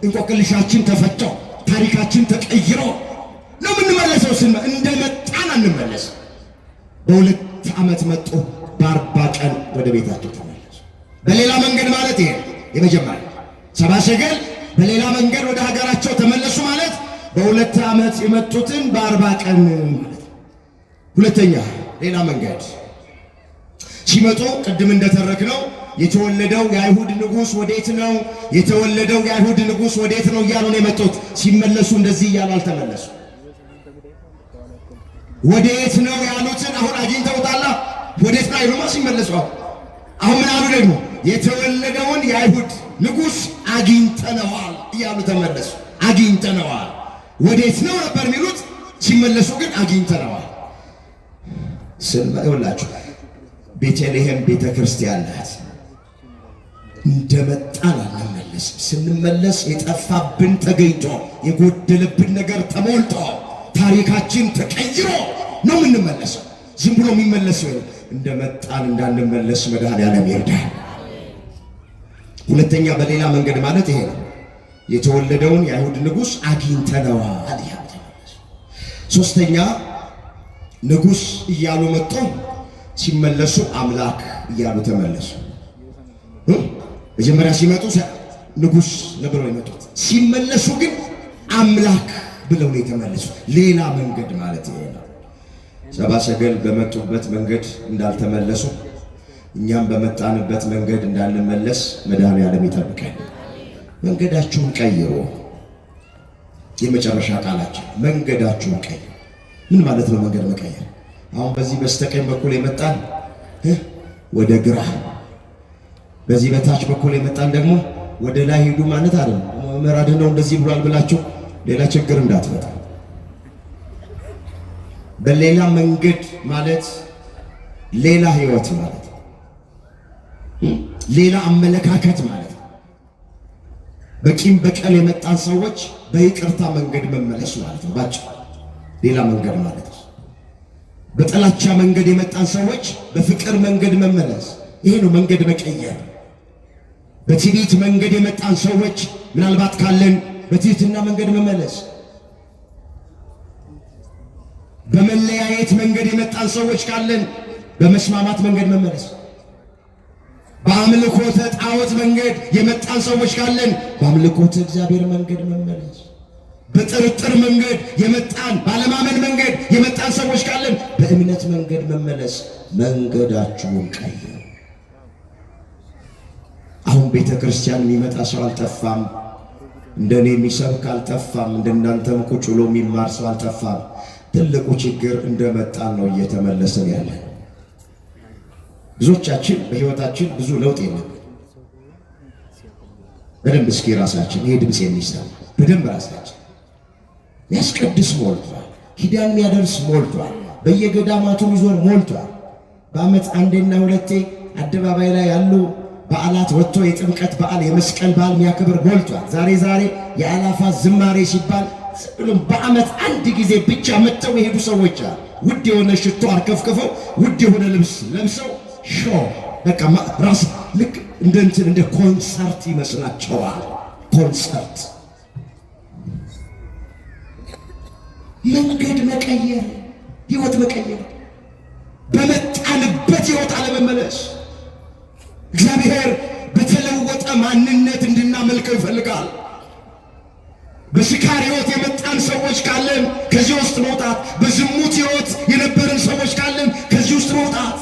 እንቆቅልሻችን ተፈቶ ታሪካችን ተቀይሮ ነው የምንመለሰው። እንደመጣን አንመለስም። በ2 ዓመት መጡ፣ በ40 ቀን ወደ ቤታቸው ተመለሱ። በሌላ መንገድ ማለት ይሄ የመጀመሪያ ሰብአ ሰገል በሌላ መንገድ ወደ ሀገራቸው ተመለሱ ማለት በ2 ዓመት የመጡትን በ40 ቀን ማለት። ሁለተኛ ሌላ መንገድ ሲመጡ ቅድም እንደተረክነው የተወለደው የአይሁድ ንጉስ ወዴት ነው? የተወለደው የአይሁድ ንጉስ ወዴት ነው እያሉ ነው የመጡት። ሲመለሱ እንደዚህ እያሉ አልተመለሱ። ወዴት ነው ያሉትን አሁን አግኝተውታላ። ወዴት ነው አይሉማ ሲመለሱ። አሁን ምን አሉ ደግሞ? የተወለደውን የአይሁድ ንጉስ አግኝተነዋል እያሉ ተመለሱ። አግኝተነዋል። ወዴት ነው ነበር የሚሉት፣ ሲመለሱ ግን አግኝተነዋል። ስንላችሁ ቤተልሔም ቤተክርስቲያን ናት። እንደመጣን አንመለስም። ስንመለስ የጠፋብን ተገኝቶ የጎደለብን ነገር ተሞልቶ ታሪካችን ተቀይሮ ነው የምንመለሰው። ዝም ብሎ የሚመለሰው እንደመጣን እንዳንመለስ መድኃኔዓለም ይርዳል። ሁለተኛ በሌላ መንገድ ማለት ይሄ ነው። የተወለደውን የአይሁድ ንጉስ አግኝተነዋል እያሉ ተመለሱ። ሶስተኛ ንጉስ እያሉ መጡ፣ ሲመለሱ አምላክ እያሉ ተመለሱ። መጀመሪያ ሲመጡ ንጉስ ነበር የመጡት፣ ሲመለሱ ግን አምላክ ብለው ነው የተመለሱ። ሌላ መንገድ ማለት ይሄ ነው። ሰብአ ሰገል በመጡበት መንገድ እንዳልተመለሱ እኛም በመጣንበት መንገድ እንዳንመለስ መድኃኔዓለም ይጠብቀን። መንገዳችሁን ቀይሩ። የመጨረሻ ቃላችን መንገዳችሁን ቀይሩ። ምን ማለት ነው መንገድ መቀየር? አሁን በዚህ በስተቀኝ በኩል የመጣን ወደ ግራ፣ በዚህ በታች በኩል የመጣን ደግሞ ወደ ላይ ሂዱ ማለት አይደለም። መምህር አድነው እንደዚህ ብሏል ብላችሁ ሌላ ችግር እንዳትመጣ። በሌላ መንገድ ማለት ሌላ ህይወት ማለት ሌላ አመለካከት ማለት ነው። በቂም በቀል የመጣን ሰዎች በይቅርታ መንገድ መመለስ ማለት ነው። ባጭሩ ሌላ መንገድ ማለት ነው። በጥላቻ መንገድ የመጣን ሰዎች በፍቅር መንገድ መመለስ፣ ይሄ ነው መንገድ መቀየር። በትዕቢት መንገድ የመጣን ሰዎች ምናልባት ካለን በትህትና መንገድ መመለስ፣ በመለያየት መንገድ የመጣን ሰዎች ካለን በመስማማት መንገድ መመለስ፣ በአምልኮተ ጣዖት መንገድ የመጣን ሰዎች ካለን በአምልኮተ እግዚአብሔር መንገድ መመለስ፣ በጥርጥር መንገድ የመጣን ባለማመን መንገድ የመጣን ሰዎች ካለን በእምነት መንገድ መመለስ። መንገዳችሁን ቀይሩ። አሁን ቤተክርስቲያን የሚመጣ ሰው አልጠፋም። እንደኔ የሚሰብክ አልጠፋም። እንደናንተም ቁጭ ብሎ የሚማር ሰው አልጠፋም። ትልቁ ችግር እንደመጣን ነው እየተመለስን ያለን። ብዙዎቻችን በህይወታችን ብዙ ለውጥ የለም። በደንብ እስኪ ራሳችን ይሄ ድምጽ የሚሰማ በደንብ ራሳችን የሚያስቀድስ ሞልቷል። ኪዳን የሚያደርስ ሞልቷል። በየገዳማቱ የሚዞር ሞልቷል። በዓመት አንዴና ሁለቴ አደባባይ ላይ ያሉ በዓላት ወጥቶ የጥምቀት በዓል የመስቀል በዓል የሚያከብር ሞልቷል። ዛሬ ዛሬ የአላፋ ዝማሬ ሲባል ዝም በዓመት አንድ ጊዜ ብቻ መጥተው የሄዱ ሰዎች አሉ። ውድ የሆነ ሽቶ አርከፍክፈው ውድ የሆነ ልብስ ለብሰው show በቃ ራስ ልክ እንደ እንትን እንደ ኮንሰርት ይመስላቸዋል። ኮንሰርት መንገድ መቀየር፣ ህይወት መቀየር፣ በመጣንበት ህይወት አለመመለስ። እግዚአብሔር በተለወጠ ማንነት እንድናመልከው ይፈልጋል። በስካር ህይወት የመጣን ሰዎች ካለን ከዚህ ውስጥ መውጣት፣ በዝሙት ህይወት የነበርን ሰዎች ካለን ከዚህ ውስጥ መውጣት፣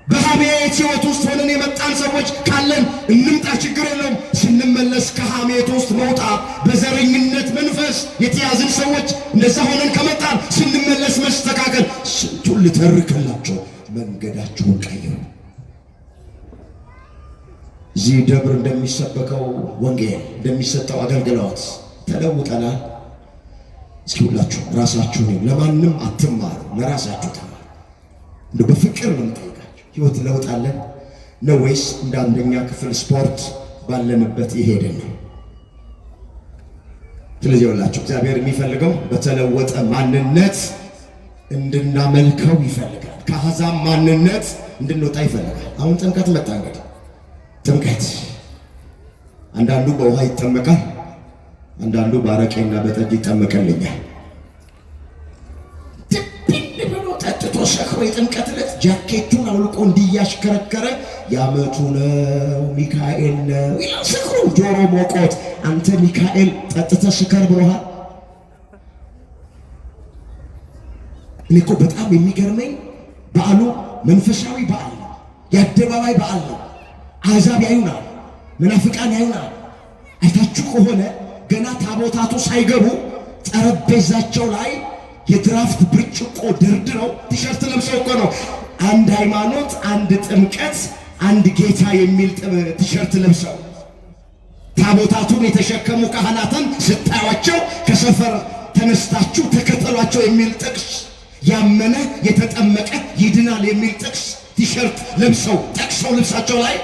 በሐሜት ህይወት ውስጥ ሆነን የመጣን ሰዎች ካለን እንምጣ፣ ችግር የለውም። ስንመለስ ከሐሜት ውስጥ መውጣት፣ በዘረኝነት መንፈስ የተያዝን ሰዎች እንደዛ ሆነን ከመጣን ስንመለስ መስተካከል። ስንቱን ልተርክላቸው። መንገዳችሁን ቀይሩ። እዚህ ደብር እንደሚሰበከው ወንጌል እንደሚሰጠው አገልግሎት ተለውጠናል። እስኪ ሁላችሁ ራሳችሁን ለማንም አትማሩ፣ ለራሳችሁ ተማሩ። እንደው በፍቅር ነው የምጠይቃችሁ። ህይወት ለውጣለን ነው ወይስ እንደ አንደኛ ክፍል ስፖርት ባለንበት የሄድን ነው? ስለዚህ ሁላችሁ እግዚአብሔር የሚፈልገው በተለወጠ ማንነት እንድናመልከው ይፈልጋል። ከአሕዛብ ማንነት እንድንወጣ ይፈልጋል። አሁን ጥምቀት መጣ። እንግዲህ ጥምቀት አንዳንዱ በውሃ ይጠመቃል፣ አንዳንዱ በአረቄና በጠጅ ይጠመቅልኛል። ድብን ብሎ ጠጥቶ ሰክሮ የጥምቀት ዕለት ጃኬቱን አውልቆ እንዲያሽከረከረ ያመቱ ነው ሚካኤል ነው ይላል። ሰክሮ ጆሮ ሞቆት፣ አንተ ሚካኤል ጠጥተህ ስከር ብሎሃል። እኔ እኮ በጣም የሚገርመኝ በዓሉ መንፈሳዊ በዓል ነው፣ የአደባባይ በዓል ነው። አሕዛብ ያዩናል፣ መናፍቃን ያዩናል። አይታችሁ ከሆነ ገና ታቦታቱ ሳይገቡ ጠረጴዛቸው ላይ የድራፍት ብርጭቆ ደርድረው ቲሸርት ለብሰው እኮ ነው። አንድ ሃይማኖት፣ አንድ ጥምቀት፣ አንድ ጌታ የሚል ቲሸርት ለብሰው ታቦታቱን የተሸከሙ ካህናትን ስታዩአቸው ከሰፈር ተነስታችሁ ተከተሏቸው የሚል ጥቅስ፣ ያመነ የተጠመቀ ይድናል የሚል ጥቅስ ቲሸርት ለብሰው ጠቅሰው ልብሳቸው ላይ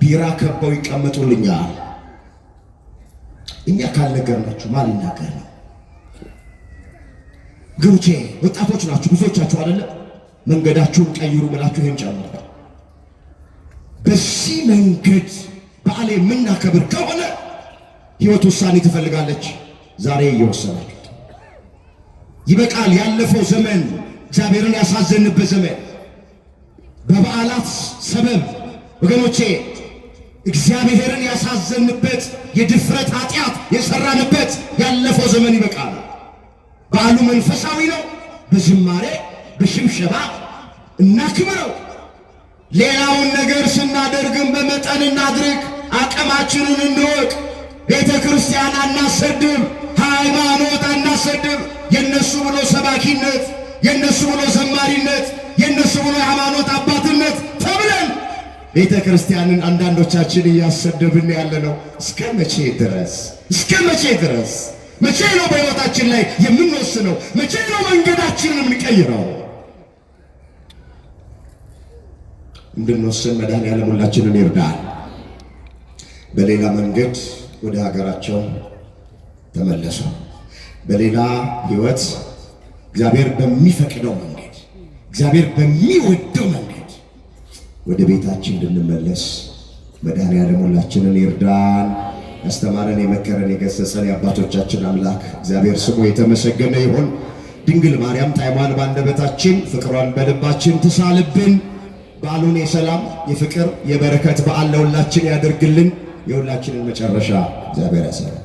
ቢራ ከበው ይቀመጡልኛል። እኛ ካልነገርናችሁ ማን ሊናገር ነው? ግሩቼ ወጣቶች ናችሁ ብዙዎቻችሁ አይደለም? መንገዳችሁን ቀይሩ ብላችሁ ይሄን ጨምሩ። በዚህ መንገድ በዓል የምናከብር ከሆነ ህይወት ውሳኔ ትፈልጋለች። ዛሬ እየወሰናችሁት ይበቃል። ያለፈው ዘመን እግዚአብሔርን ያሳዘንበት ዘመን በበዓላት ሰበብ ወገኖቼ እግዚአብሔርን ያሳዘንበት የድፍረት ኃጢአት የሰራንበት ያለፈው ዘመን ይበቃል። በዓሉ መንፈሳዊ ነው። በዝማሬ በሽብሸባ እናክብረው። ሌላውን ነገር ስናደርግም በመጠን እናድርግ። አቅማችንን እንወቅ። ቤተ ክርስቲያን አናሰድብ፣ ሃይማኖት አናሰድብ። የነሱ ብሎ ሰባኪነት፣ የነሱ ብሎ ዘማሪነት፣ የነሱ ብሎ የሃይማኖት አባትነት ተብለን ቤተ ክርስቲያንን አንዳንዶቻችን እያሰደብን ያለ ነው። እስከ መቼ ድረስ? እስከ መቼ ድረስ? መቼ ነው በሕይወታችን ላይ የምንወስነው? መቼ ነው መንገዳችንን የምንቀይረው? እንድንወስን መድኃኔዓለም ሁላችንን ይርዳል። በሌላ መንገድ ወደ ሀገራቸው ተመለሱ። በሌላ ሕይወት እግዚአብሔር በሚፈቅደው መንገድ፣ እግዚአብሔር በሚወደው መንገድ ወደ ቤታችን እንድንመለስ መድኃኔዓለም ሁላችንን ይርዳን። ያስተማረን የመከረን የገሰጸን የአባቶቻችን አምላክ እግዚአብሔር ስሙ የተመሰገነ ይሁን። ድንግል ማርያም ጣዕሟን ባንደበታችን ፍቅሯን በልባችን ትሳልብን። በዓሉን የሰላም የፍቅር የበረከት በዓል ለሁላችን ያደርግልን። የሁላችንን መጨረሻ እግዚአብሔር ያሳያል።